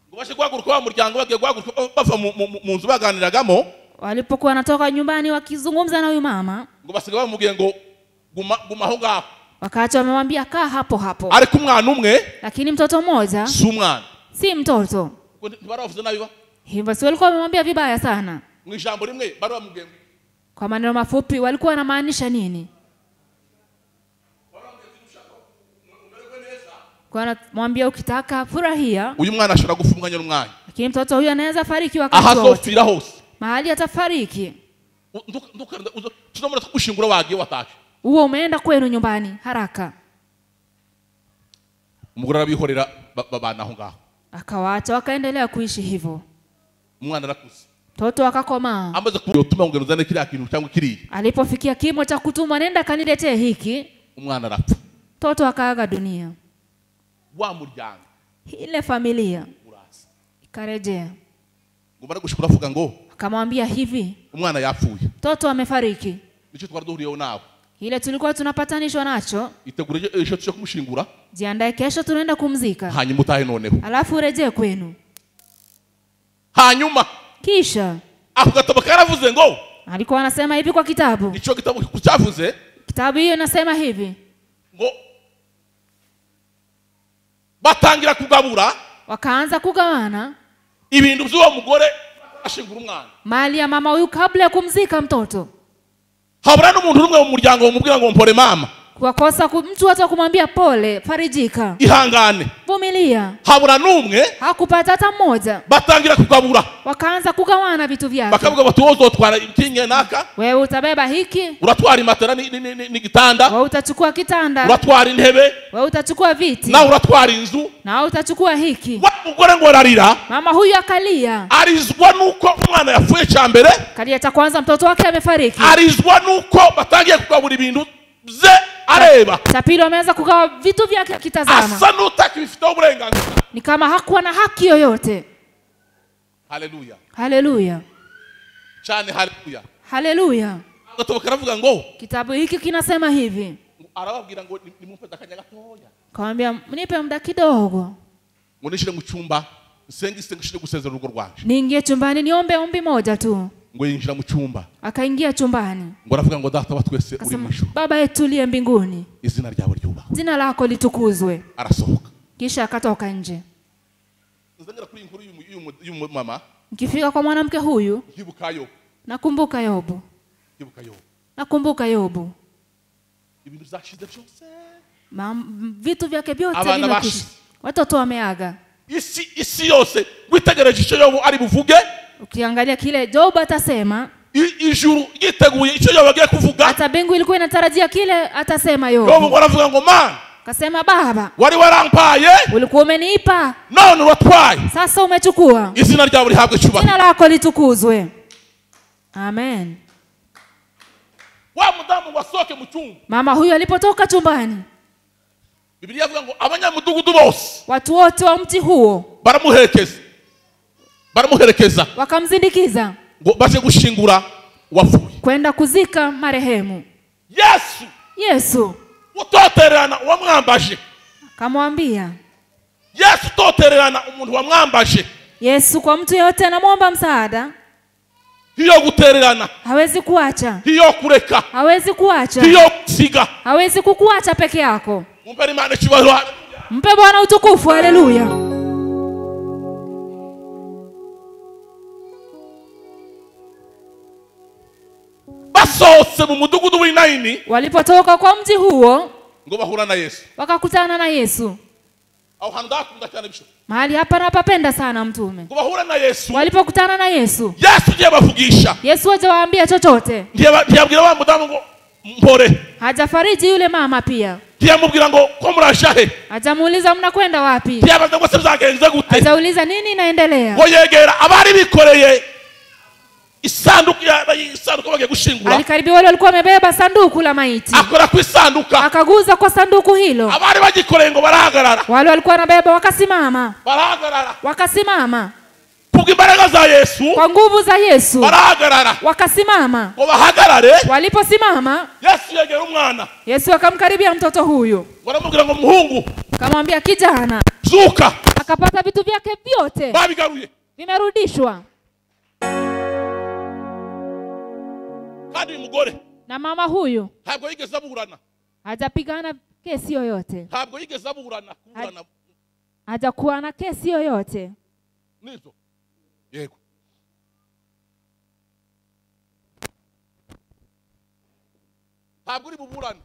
ngo bashe guhaguruka wa muryango bagiye guhaguruka bava mu nzu baganiragamo. Walipokuwa wanatoka nyumbani wakizungumza na huyu mama, ngo basiga bamubwiye ngo guma aho ngaho. Wakaacha wamemwambia kaa hapo hapo. Ariko umwana umwe, lakini mtoto mmoja si umwana. Si mtoto. Baravuze nabi ba? Hivyo si walikuwa wamemwambia vibaya sana. Mu ijambo rimwe bari bamubwiye. Kwa maneno mafupi walikuwa wanamaanisha nini? Kwa mwambia ukitaka furahia. Uyu mwana ashobora gufa umwanya n'umwanya. Lakini mtoto huyu anaweza fariki wakati wote. Ahazofira hose. Mahali atafariki. Tuzomara tukushingura wagiye watashe. Uwo umeenda kwenu nyumbani haraka. Umugore arabihorera babana aho ngaho. Akawaacha wakaendelea kuishi hivyo. Umwana arakuze. Mtoto akakomaa. Amaze kutuma ngo uzane kiriya kintu cyangwa kiriya. Alipofikia kimo cha kutumwa, nenda kaniletee hiki. Umwana arapfa. Mtoto akaaga dunia. Wa muryango. Ile familia ikarejea. Ngo gushikura avuga ngo akamwambia hivi, umwana yapfuye. Mtoto amefariki. Nico twari duhuriyeho nawe. Ile tulikuwa tunapatanishwa nacho. Itegure ejo tuje kumushingura. Jiandae kesho tunaenda kumzika. Hanyuma utahe noneho. Alafu urejee kwenu. Hanyuma kisha ako gatabo karavuze ngo alikuwa anasema hivi kwa kitabu. Ico kitabu cyavuze, kitabu hiyo inasema hivi ngo batangira kugabura, wakaanza kugawana ibintu by'uwo mugore ashingura umwana, mali ya mama huyu kabla ya kumzika mtoto. Habura n'umuntu rumwe mu muryango umubwira ngo mpore mama, kwa mtu hata kumwambia pole, farijika, ihangane, vumilia. Habura n'umwe, hakupata hata mmoja. Batangira kugabura, wakaanza kugawana vitu vyake. Bakavuga bati wowe uzotwara ikinye naka, wewe utabeba hiki, uratwara imatera ni gitanda, wewe utachukua kitanda, uratwara intebe, wewe utachukua viti, na uratwara inzu, na utachukua hiki. Wa mugore ngo ararira, mama huyu akalia. Arizwa nuko umwana yapfuye cyambere, kalia cha kwanza mtoto wake amefariki. Arizwa nuko batangiye kugabura ibintu bye areba. Cha pili wameanza kugawa vitu vyake akitazama. Asa n'utakibifite uburenganzira. Ni kama hakuwa na haki yoyote. Haleluya. Haleluya. Cyane haleluya. Haleluya. Agatabo karavuga ngo kitabu hiki kinasema hivi. Arababwira ngo nimumpe akanya gatoya. Kaambia mnipe muda kidogo. Ngo nishire mu cyumba nsenge isenge gusezera urugo rwanje. Niingie chumbani niombe ombi moja tu. Ngo yinjira mu cyumba. Akaingia chumbani. Ngo aravuga ngo data wa twese uri mu ijuru. Baba yetu uliye mbinguni, izina ryawe ryubahwe. Jina lako litukuzwe. Arasohoka. Kisha akatoka nje. Nzengera kuri inkuru y'uyu mama. Nikifika kwa mwanamke huyu, nkibuka. Nakumbuka Yobu. Nkibuka Yobu. Nakumbuka Yobu. Ibintu zashize byose. Vitu vyake vyote vimekwisha. Watoto wameaga. Isi yose witegereje icyo Yobu ari buvuge. Ukiangalia kile Job atasema, ijuru yiteguye icyo Yobu agiye kuvuga. Hata mbingu ilikuwa inatarajia kile atasema Yobu. Yobu aravuga ngo man, akasema baba, wari warampaye, ulikuwa umenipa, none uratwaye, sasa umechukua. Izina ryawe rihabwe icyubahiro. Jina lako litukuzwe. Amen. Wa mudamu wasoke mu cyumba. Mama huyu alipotoka chumbani, Biblia ivuga ngo abanyamudugudu bose, watu wote wa mti huo, baramuherekeza. Baramuherekeza. Wakamzindikiza ngo baje gushingura wapfuye, kwenda kuzika marehemu. Yesu utotererana uwamwambaje. Akamwambia Yesu utotererana umuntu wamwambaje. Yesu kwa mtu yeyote anamuomba msaada, hiyo gutererana hawezi kuacha, hiyo kureka hawezi kuacha, hiyo kusiga hawezi kukuacha peke yako. Mpe Imana icyubahiro. Mpe Bwana utukufu. Haleluya. Basohotse mu mudugudu w'Inayini, walipotoka kwa mji huo, ngo bahura na Yesu, wakakutana na Yesu. Aho hantu ndakunda cyane bisho. Mahali hapa napapenda sana mtume. Ngo bahura na Yesu. Walipokutana na Yesu, Yesu ndiye bavugisha. Yesu hajawaambia chochote. Ntiyabwira wa mudamu ngo mpore. Hajafariji yule mama pia. Ntiyamubwira ngo ko murashahe. Hajamuuliza mnakwenda wapi. Ntiyabaza ngo se byagenze gute. Hajauliza nini inaendelea. Ngo yegera abari bikoreye isanduku ya isanduku bagiye gushingura. Alikaribia wale walikuwa wamebeba sanduku la maiti. Akora ku isanduka. Akaguza kwa sanduku hilo. Abari bagikoreye ngo barahagarara. Wale walikuwa wanabeba wakasimama. Barahagarara. Wakasimama. Kubw'imbaraga za Yesu. Kwa nguvu za Yesu. Barahagarara. Wakasimama. Ngo bahagarare. Waliposimama, Yesu yegera umwana. Yesu akamkaribia mtoto huyo. Baramubwira ngo muhungu. Akamwambia kijana, zuka. Akapata vitu vyake vyote. Babigaruye. Vimerudishwa. Kandi mugore na mama huyu ntabwo yigeze aburana. Hajapigana kesi yoyote. Ntabwo yigeze aburana, kuburana. Hajakuwa na kesi yoyote. Nizo. Yego. Ntabwo uri buburane.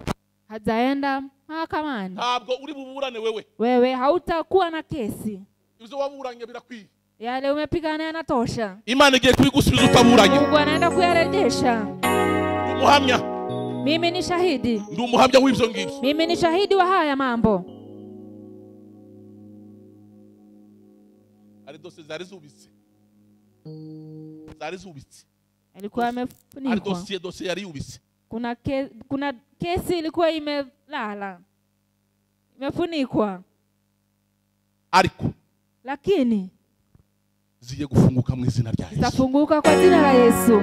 Hajaenda mahakamani. Ntabwo uri buburane wewe. Wewe hautakuwa na kesi. Ibyo waburanye birakwiye. Yale umepigana yanatosha. Imana igiye kubigusubiza utaburanye. Mungu anaenda kuyarejesha. Umuhamya. Mimi ni shahidi. Ndi umuhamya w'ibyo ngibyo. Mimi ni shahidi wa haya mambo. Dosiye zari zubitse, zari zubitse. Alikuwa amefunikwa. Hari dosiye yari yubitse. Kuna kesi ilikuwa imelala, imefunikwa. Ariko lakini zigiye gufunguka mu izina rya Yesu. Zitafunguka kwa jina la Yesu.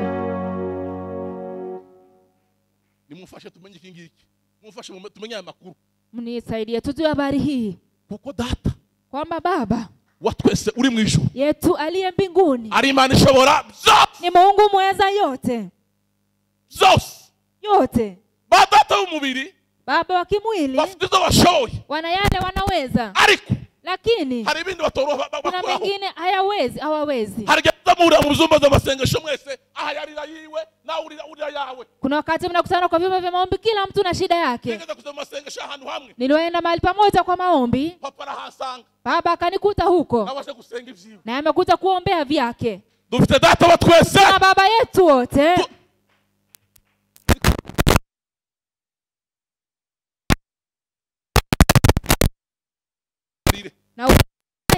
Nimufashe tumenye iki ngiki. Mumfashe tumenye aya makuru. Mnisaidie tujue habari hii. Kuko data kwamba baba wa twese uri mu ijuru yetu aliye mbinguni ari Imana ishobora byose, ni Mungu mweza yote. Byose yote. Ba data w'umubiri, baba wa kimwili, bafite izo bashoboye, wana yale wanaweza, ariko lakini hari ibindi batoroha kuna mengine hayawezi, hawawezi. Hari mura mu zumba z'amasengesho mwese aha yarira yiwe na urira yawe. Kuna wakati mnakutana kwa vyumba vya maombi, kila mtu na shida yake. Nigeza kusema masengesho ahantu hamwe. Nilienda mahali pamoja kwa maombi. Papa arahasanga. Baba akanikuta huko. Nawashe gusenga ivyiwe. Na amekuta kuombea vyake. Dufite data wa twese. Na baba yetu wote. Na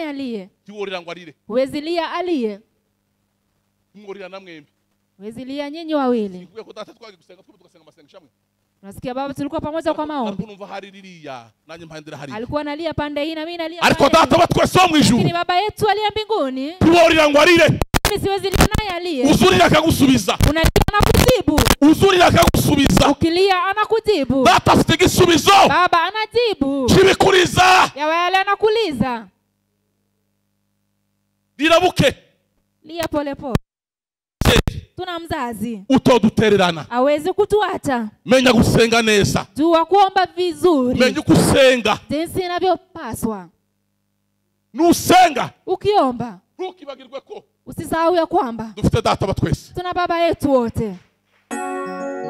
aliye. Tiworira ngo arire. Huwezi lia aliye. Mwurira namwembi. Huwezi lia nyinyi wawili. Nikuye ko data twagiye gusenga twebwe tugasenga amasengesho amwe. Unasikia baba tulikuwa pamoja kwa maombi. Ariko numva hari ririya nanjye mpandira hari. Alikuwa analia pande hii na mimi nalia. Ariko data wa twese mu ijuru. Lakini baba yetu aliye mbinguni. Tiworira ngo arire. Mimi siwezi lia naye aliye. Uzurira akagusubiza. Unalia anakujibu. Uzurira akagusubiza. Ukilia anakujibu. Data afite igisubizo. Baba anajibu. Kibikuriza. Ya wale anakuliza. Rirabuke. Lia pole pole. Tuna mzazi utodutererana, hawezi kutuacha. Menya gusenga neza, jua kuomba vizuri, menya gusenga jinsi inavyopaswa. Nusenga, ukiomba ntukibagirwe ko usisahau ya kwamba dufite data wa twese, tuna baba yetu wote.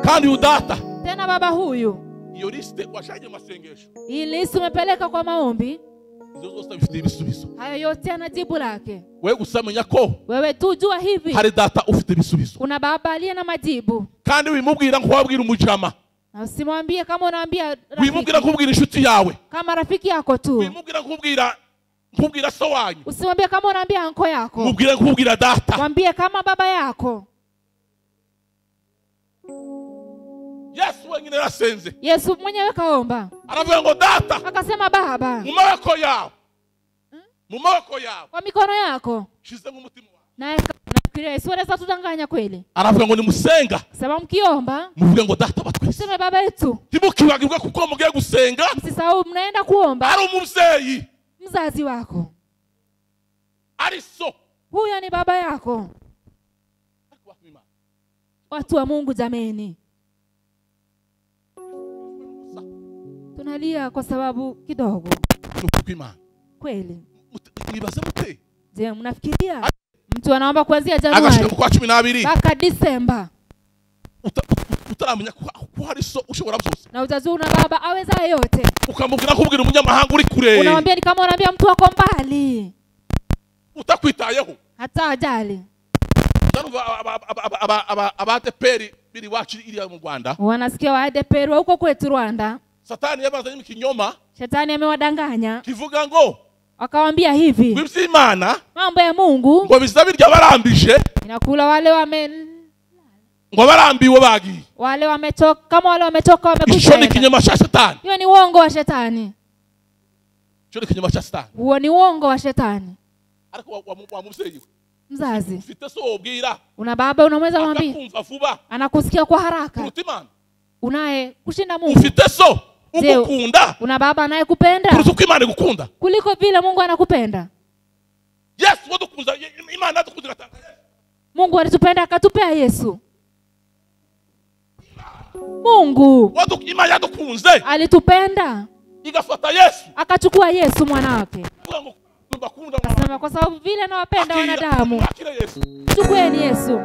Kandi udata tena baba huyu, iyo liste washaje masengesho, hii list umepeleka kwa maombi, izo zose bifite ibisubizo. Hayo yote ana jibu lake. Wewe gusamenya ko wewe tu jua hivi hari data ufite ibisubizo. Kuna baba aliye na majibu. Kandi wimubwira ngo wabwira umujama. Na usimwambie kama unaambia rafiki. Wimubwira kubwira inshuti yawe. Kama rafiki yako tu. Wimubwira kubwira so wanyu. Usimwambie kama unaambia anko yako. Mubwira kubwira data. Mwambie kama baba yako. Yesu wenyine yarasenze. Yesu mwenyewe kaomba. Aravuga ngo data. Akasema baba. Mu maboko yawe. Mu maboko yawe. Kwa mikono yako. Shize mu mutima wawe. Na nafikiria Yesu anaweza tudanganya kweli. Aravuga ngo nimusenga. Sema mkiomba. Muvuge ngo data wa twese. Sema baba yetu. Ntimukibagirwe kuko mugiye gusenga. Msisahau mnaenda kuomba. Ari umuvyeyi. Mzazi wako. Ari so. Huyo ni baba yako. Watu wa Mungu jameni. Tunalia kwa sababu kidogo. Kweli. Je, mnafikiria mtu anaomba kuanzia Januari mpaka Disemba? Utaramenya ko hari so ushobora byose. Na utazua una baba aweza yote. Ukamubwira kubwira umunyamahanga uri kure. Unamwambia ni kama unaambia mtu wako mbali. Utakwitayeho. Hata ajali. Abateperi biri wacu iriya mu Rwanda. Wanasikia wa ADPR huko kwetu Rwanda. Satani yabazanye ikinyoma. Shetani amewadanganya. Kivuga ngo akawaambia hivi. W'iby'Imana, mambo ya Mungu ngo bizabirya barambije. Inakula wale wame ngo barambiwe bagiye. Wale wamechoka, kama wale wamechoka wamekwisha. Ico ni kinyoma cha Shetani. Hiyo ni uongo wa Shetani. Ico ni kinyoma cha Shetani. Huo ni uongo wa Shetani. Ariko wa muvyeyi. Mzazi. Ufite so ubwira. Una baba unaweza kumwambia. Akakumva vuba. Anakusikia kwa haraka. Kuruta Imana. Unaye kushinda Mungu. Ufite so ugukunda. Una baba anayekupenda. Kuruta uko Imana igukunda. Kuliko vile Mungu anakupenda. Yesu wadukunza Imana adukunza gatanga. Mungu alitupenda akatupea Yesu. Mungu Imana yadukunze. Alitupenda. Igafata Yesu. Akachukua Yesu mwana wake. Akasema kwa sababu vile nawapenda wanadamu. Chukueni Yesu.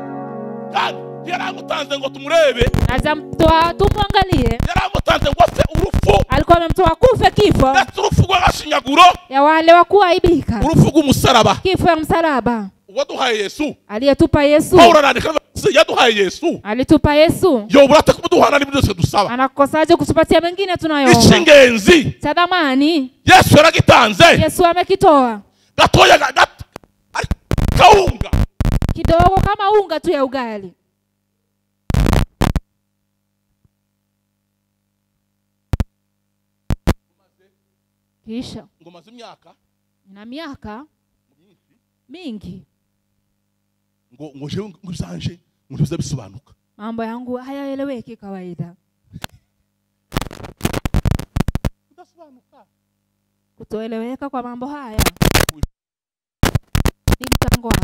Yaramutanze ngo tumurebe. Azamtoa tumwangalie. Yaramutanze ngo afe urupfu. Alikuwa amemtoa kufe kifo. Ndetse urupfu rw'agashinyaguro. Ya wale wa kuaibika. Urupfu rw'umusaraba. Kifo ya msalaba. Waduhaye Yesu. Aliyetupa Yesu. Paulo arandika yaduhaye Yesu. Alitupa Yesu. Yobura kumuduhana n'ibyo byose dusaba. Anakosaje kutupatia mengine tunayoomba? Icy'ingenzi. Cha thamani. Yesu yaragitanze. Yesu amekitoa. Gatoya gato. Nk'akawunga. Kidogo kama unga tu ya ugali. Kisha ngo maze imyaka na miaka mingi ngo jewe ngo byanje ngo biza bisobanuka. Mambo yangu hayaeleweki kawaida. Kudasobanuka. Kutoeleweka kwa mambo haya ni mchango wako.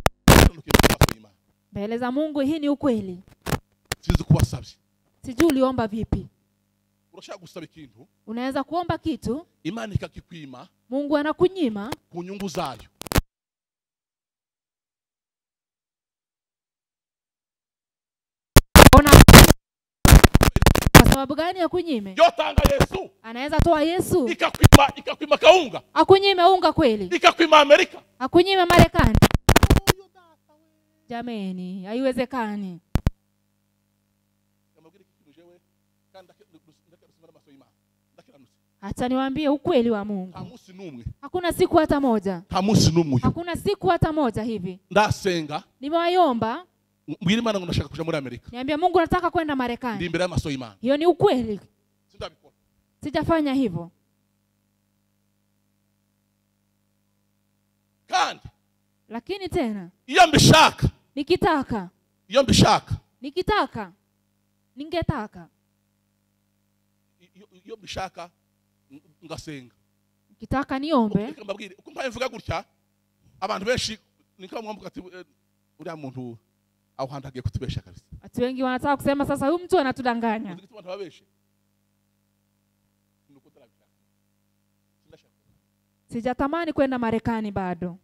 Mbele za Mungu hii ni ukweli. Sinzi kuwasabye. Sijui uliomba vipi. Urashaka gusaba ikintu? Unaweza kuomba kitu, Imana ikakikwima. Mungu anakunyima ku nyungu zayo. Ona kwa sababu gani akunyime? Yotanga Yesu. Anaweza toa Yesu. Ikakwima kaunga. Akunyime unga kweli. Ikakwima Amerika. Akunyime Marekani. Jameni, haiwezekani. Hata niwaambie ukweli wa Mungu. Hakuna siku hata moja. Hakuna siku hata moja hivi. Ndasenga. Nimewaomba. Mbwira Imana ngo ndashaka kuja muri Amerika. Niambia Mungu nataka kwenda Marekani. Ndi imbere y'amaso y'Imana. Hiyo ni ukweli. Sindabikora. Sijafanya hivyo. Kandi lakini tena iyo mbishaka. Nikitaka. Iyo mbishaka. Nikitaka. Ningetaka. Iyo mbishaka ngasenga. Nikitaka niombe. Mbabwire uko mpaye mvuga gutya abantu benshi nikamwambuka ati uriya muntu au hantu agiye kutubesha kabisa. Watu wengi wanataka kusema sasa huyu mtu anatudanganya. Abantu babeshe. Sijatamani kwenda Marekani bado.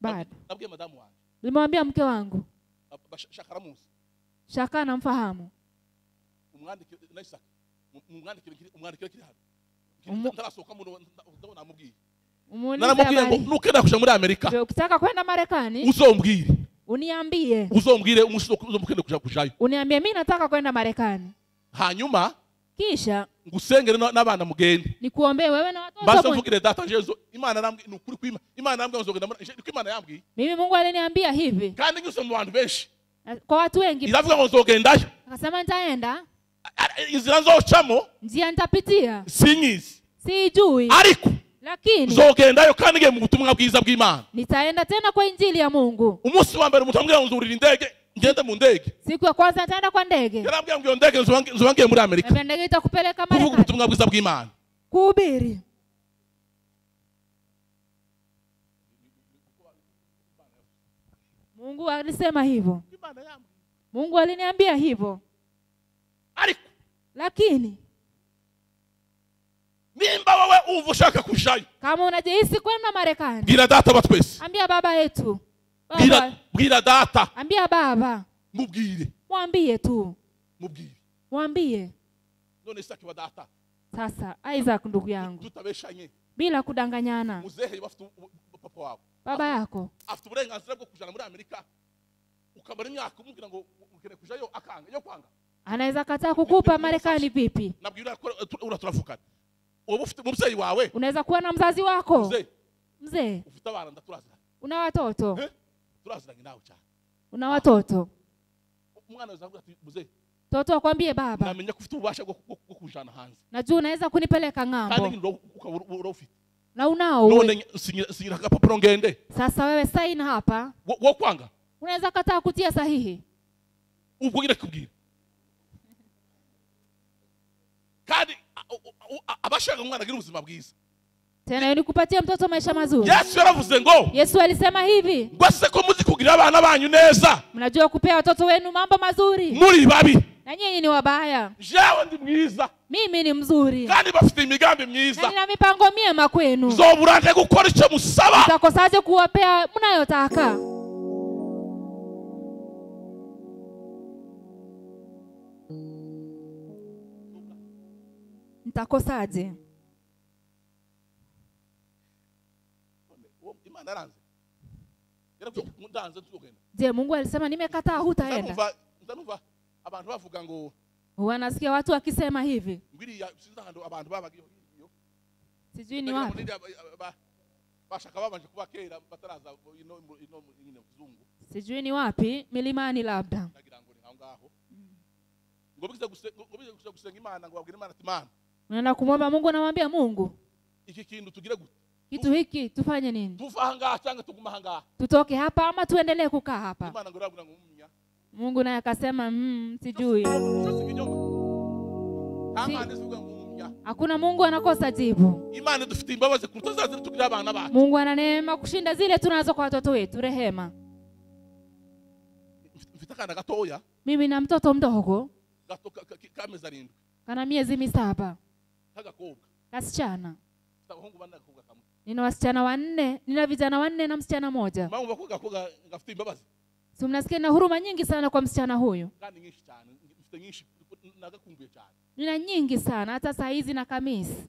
Bado. Nabwiye madamu wangu. Nilimwambia mke wangu. Shakaramuzi. Shaka namfahamu. Umwandike na Isaac. Umwandike kiri hano. Ndarasoka muno ndabona namubwiye. Naramubwiye ngo nukenda kuja muri Amerika. Ukitaka kwenda Marekani uzombwire. Uniambie. Uzombwire uzomukende kuja kujayo. Uniambie mimi nataka kwenda Marekani. Hanyuma kisha ngusengere n'abana mugende. Nikuombee wewe na watoto. Basi mvugire data Jesu Imana arambwiye nukuri kwima. Imana arambwiye nzogenda muri Imana yambwiye. Mimi Mungu aliniambia hivi. Kandi nyuso mu bantu benshi. Kwa watu wengi. Iravuga ngo nzogendayo. Akasema nitaenda. Inzira nzocamo njia nitapitia. Sinyizi. Sijui. Ariko lakini nzogendayo kandi ngiye mu butumwa bwiza bw'Imana. Nitaenda tena kwa injili ya Mungu. Umunsi wa mbere mutambwira ngo nzurira indege. Ngende mu ndege. Siku ya kwanza nitaenda kwa ndege. Yarambwiye ngo iyo ndege nzobangiye muri Amerika. Ndege itakupeleka Marekani. Kuvuga ubutumwa bwiza bw'Imana. Kuhubiri. Mungu alisema hivyo. Mungu aliniambia hivyo. Ariko lakini nimba wewe uva ushaka kujayo. Kama unajihisi kwenda Marekani. Bwira data batwese. Ambia baba yetu. Baba. Bwira data. Ambia baba. Mubwire. Mwambie tu. Mubwire. Mwambie. None Isaac wa data. Sasa Isaac ndugu yangu. Tutabeshanye. Bila kudanganyana. Muzehe bafite papa wawe. Baba yako. Afite uburenganzira bwo kujana muri Amerika. Ukamara imyaka umubwira ngo ukene kujayo akanga yo kwanga. Anaweza kataa kukupa Marekani vipi? Nabwira ura turavukana. Ubu ufite umubyeyi wawe. Unaweza kuwa na mzazi wako. Mzee. Mzee. Ufite abana ndaturaziranye. Una watoto. Turaziranye nawe cyane. Una watoto. Umwana azavuga ati mzee. Toto akwambie baba. Namenya ko ufite ububasha bwo kujana hanze. Najua unaweza kunipeleka ng'ambo. Kandi urufite. Na unao. None sinyira agapapuro ngende. Sasa wewe sign hapa. Wo kwanga. Unaweza kataa kutia sahihi. Ubwo ngira kubwira. Kandi abashaka umwana agira ubuzima bwiza. Tena ni kupatia mtoto maisha mazuri. Yesu yaravuze ngo. Yesu alisema hivi. Ngo se ko muzi kugira abana banyu neza. Mnajua kupea watoto wenu mambo mazuri. Muri babi. Na nyinyi ni wabaya. Jewe ndi mwiza. Mimi ni mzuri. Kandi bafite imigambi myiza. Na nina mipango miema kwenu. Nzoburande gukora icyo musaba. Mtakosaje kuwapea mnayotaka? Nitakosaje? Je, Mungu alisema nimekataa hutaenda. Abantu bavuga ngo wanasikia watu wakisema hivi. Sijui ni wapi. Bashaka babanje kuba kera bataraza ino ino nyine kizungu. Sijui ni wapi, milimani labda. Ndagira ngo ni aho ngaho. Ngo bize gusenga Imana ngo babwire Imana ati Imana. Unaenda kumwomba Mungu, anamwambia Mungu, iki kintu tugire gute? Kitu hiki tufanye nini? Tuva ahangaha cyangwa tuguma ahangaha? Tutoke hapa ama tuendelee kukaa hapa? Imana ngo irabwira ngo mumya. Mungu naye akasema sijui. Hakuna Mungu anakosa jibu. Imana dufite imbabazi kuruta za zile tugira abana bacu. Mungu ana neema kushinda zile tunazo kwa watoto wetu, rehema. Mfite akana gatoya. Mimi na mtoto mdogo. Gato kamezi arindwi. Kana miezi 7. Kagakobwa. Kasichana. Nina wasichana 4, nina vijana 4 na msichana 1. Mama koga gafite imbabazi. So mnasikia na huruma nyingi sana kwa msichana huyu. Kandi nyinshi cyane, mfite nyinshi nagakumbuye cyane. Nina nyingi sana hata saa hizi na kamisi.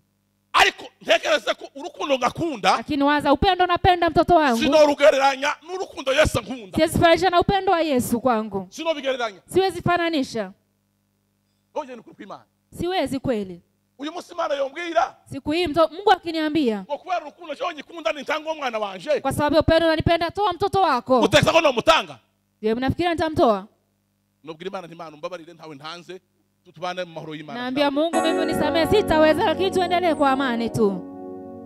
Ariko ntekereza ko urukundo ngakunda. Lakini waza upendo napenda mtoto wangu. Sinorugereranya n'urukundo Yesu ankunda. Siwezi fananisha na upendo wa Yesu kwangu. Sinobigereranya. Siwezi fananisha. Oje ni kuri Imana. Siwezi kweli. Uyu munsi Imana yombwira. Siku hii Mungu akiniambia. Ngo kubera urukundo cyo nyikunda nitanga umwana wanje. Kwa sababu upendo unanipenda, toa mtoto wako. Utekeza ko no mutanga? Je, mnafikiri nitamtoa? Nobwira Imana nti Imana umbabarire ntawe ntanze, tutubane mu mahoro y'Imana. Naambia Mungu mimi unisamehe, sitaweza, lakini tuendelee kwa amani tu.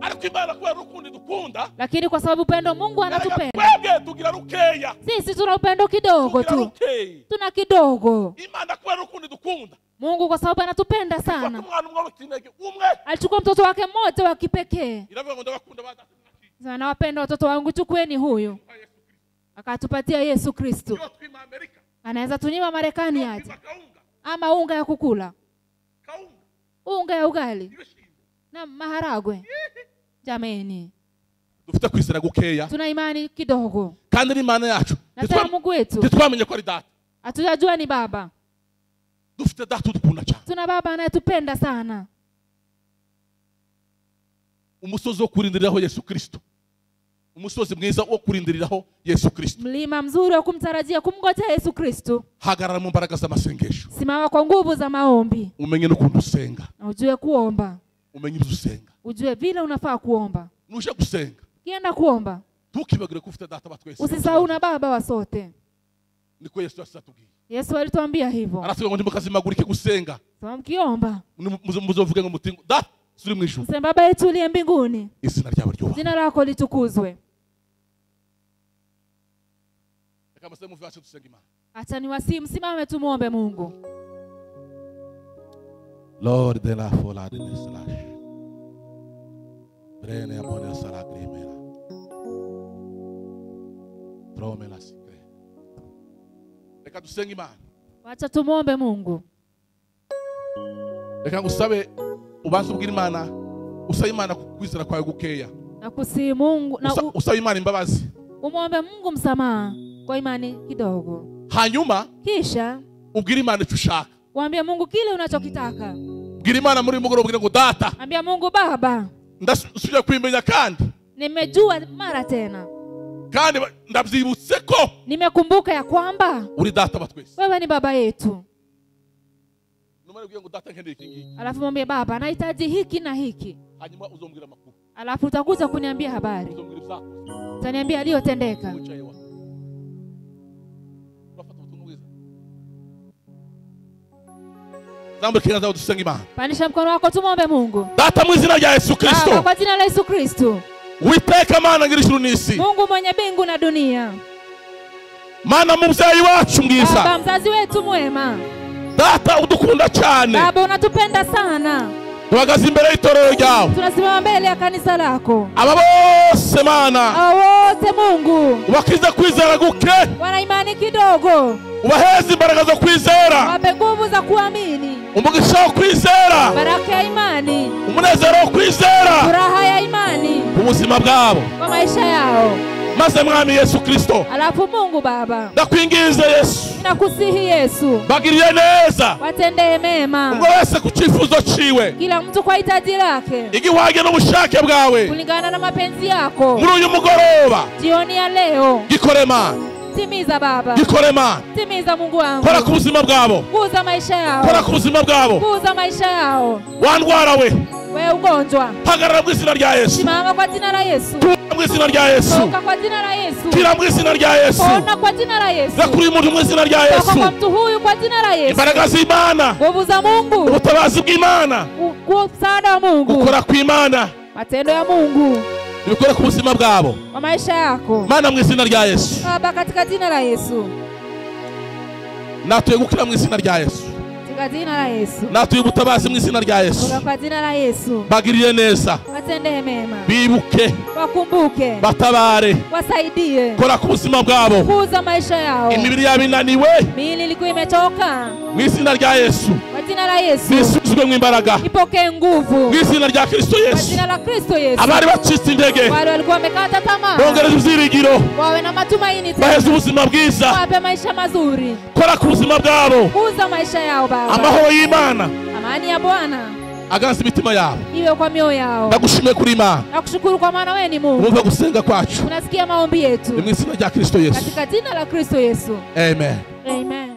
Ariko Imana kubera urukundo idukunda. Lakini kwa sababu upendo Mungu anatupenda. Twebwe tugira rukeya. Sisi tuna upendo kidogo tu. Tuna kidogo. Imana kubera urukundo idukunda. Mungu kwa sababu anatupenda sana. Alichukua mtoto wake mmoja wa kipekee. Nawapenda watoto wangu, chukueni huyu. Akatupatia Yesu Kristo. Anaweza tunyima Marekani aje. Ama unga ya kukula. Unga ya ugali. Na maharagwe. Jameni. Dufite kwizera gukeya. Tuna imani kidogo. Kandi ni Imana yacu. Na tena Mungu wetu. Ntitwamenye ko ari data. Hatujajua ni baba. Dufite data udukunda cyane. Tuna baba anayetupenda sana. Umusozi wo kurindiriraho Yesu Kristo. Umusozi mwiza wo kurindiriraho Yesu Kristo. Mlima mzuri wa kumtarajia kumngojea Yesu Kristo. Hagarara mu mbaraga z'amasengesho. Simama kwa nguvu za maombi. Umenye n'ukuntu usenga. Na ujue kuomba. Umenye ibyo usenga. Ujue vile unafaa kuomba. Nuje gusenga. Kienda kuomba. Ntukibagire ko ufite data batwese. Usisahau na baba wa sote. Niko Yesu asatubwiye. Yesu alituambia hivyo. Arasubira ngo ndimukazimagurike gusenga. Sema mkiomba. Muzovuge ngo mutingo. Data suri mu ijuru. Sema baba yetu uliye mbinguni. Izina ryawe ryubahwe. Jina lako litukuzwe. Reka muse muve wacu dusenge Imana. Acha niwasihi msimame tumuombe Mungu. Lord de la fola de slash. Brene amone sala grimela. Trome la sikre. Reka dusenge Imana. Wacha tumuombe Mungu. Reka ngusabe ubanze ubwira Imana, usabe Imana kwizera kwawe gukeya. Na kusihi Mungu na usabe Imana imbabazi. Umuombe Mungu msamaha kwa imani kidogo. Hanyuma kisha ubwira Imana icyo ushaka. Waambie Mungu kile unachokitaka. Bwira Imana muri mugoroba ubwire ngo data. Ambia Mungu baba. Ndasubira kwimenya kandi. Nimejua mara tena. Kandi ndabyibutse ko nimekumbuka ya kwamba uri data batwese. Wewe ni baba yetu. Numara ubwire ngo data nkeneye iki ngiki. Alafu mwambie baba nahitaji hiki na hiki. Hanyuma uzombwira amakuru. Alafu utakuja kuniambia habari. Uzombwira ibyakoze. Utaniambia aliyotendeka. Pandisha mkono wako tumuombe Mungu. Data mu izina rya Yesu Kristo. Baba, kwa jina la Yesu Kristo. Uwiteka Mana ngiri n'isi. Mungu mwenye mbingu na dunia. Mana mubyeyi wacu mwiza. Baba mzazi wetu mwema. Data udukunda cyane. Baba unatupenda sana. Duhagaze imbere y'itorero ryawe. Tunasimama mbele ya kanisa lako. Aba bose Mana. Aba wote Mungu. Ubakize kwizera guke. Wana imani kidogo. Ubaheze imbaraga zo kwizera. Wape nguvu za kuamini. Umugisha wo kwizera. Baraka ya imani. Umunezero wo kwizera. Furaha ya imani. Ubuzima bwabo. Kwa maisha yao. Maze mwami Yesu Kristo. Alafu Mungu Baba. Ndakwinginze Yesu. Ninakusihi Yesu. Bagiriye neza. Watendee mema. Umwe wese ku cyifuzo ciwe. Kila mtu kwa hitaji lake. Igihwage n'ubushake bwawe. Kulingana na mapenzi yako. Muri uyu mugoroba. Jioni ya leo. Gikore Mana. Timiza Baba. Gikore Mana. Timiza Mungu wangu. Kora ku buzima bwabo. Kuza maisha yao. Kora ku buzima bwabo. Kuza maisha yao. Wandwara we. Wewe ugonjwa, Hagarara mu izina rya Yesu. Simama kwa jina la Yesu. Tura mu izina rya Yesu. Toka kwa jina la Yesu. Kira mu izina rya Yesu. Pona kwa jina la Yesu. Rakuri umuntu mu izina rya Toka Yesu. kwa mtu huyu kwa jina la Yesu. Imbaraga z'Imana. Nguvu za Mungu. Ubutabazi bw'Imana. Msaada wa Mungu. Gukora kw'Imana. Matendo ya Mungu. Ibikora ku buzima bwabo. Kwa maisha yako. Mana mu izina rya Yesu. Baba katika jina la Yesu. Natuye gukira mu izina rya Yesu. Katika jina la Yesu. Natuye ubutabazi mu izina rya Yesu. Toka kwa jina la Yesu. Bagirire neza. Watendee mema. Bibuke. Wakumbuke. Batabare. Wasaidie. Kora ku buzima bwabo. Kuza maisha yao. Imibiri yabo inaniwe. Miili ilikuwa imechoka. Mu izina rya Yesu. Kwa jina la Yesu. Nisubizwe mu imbaraga. Ipokee nguvu. Mu izina rya Kristo Kwa Yesu. jina la Kristo Yesu. Abari bacitse intege. Wale walikuwa wamekata tamaa. Bongereza ibyiringiro. Wawe na matumaini tena. Baheze ubuzima bwiza. Wape maisha mazuri. Kora ku buzima bwabo. Kuza maisha yao Baba. Amahoro y'Imana. Amani ya Bwana. Aganza imitima yabo. Iwe kwa mioyo yao. Ndagushimiye kuri Imana. Nakushukuru kwa maana wewe ni Mungu. Wumva gusenga kwacu. Unasikia maombi yetu. Ni mu izina rya Kristo Yesu. Katika jina la Kristo Yesu. Amen. Amen.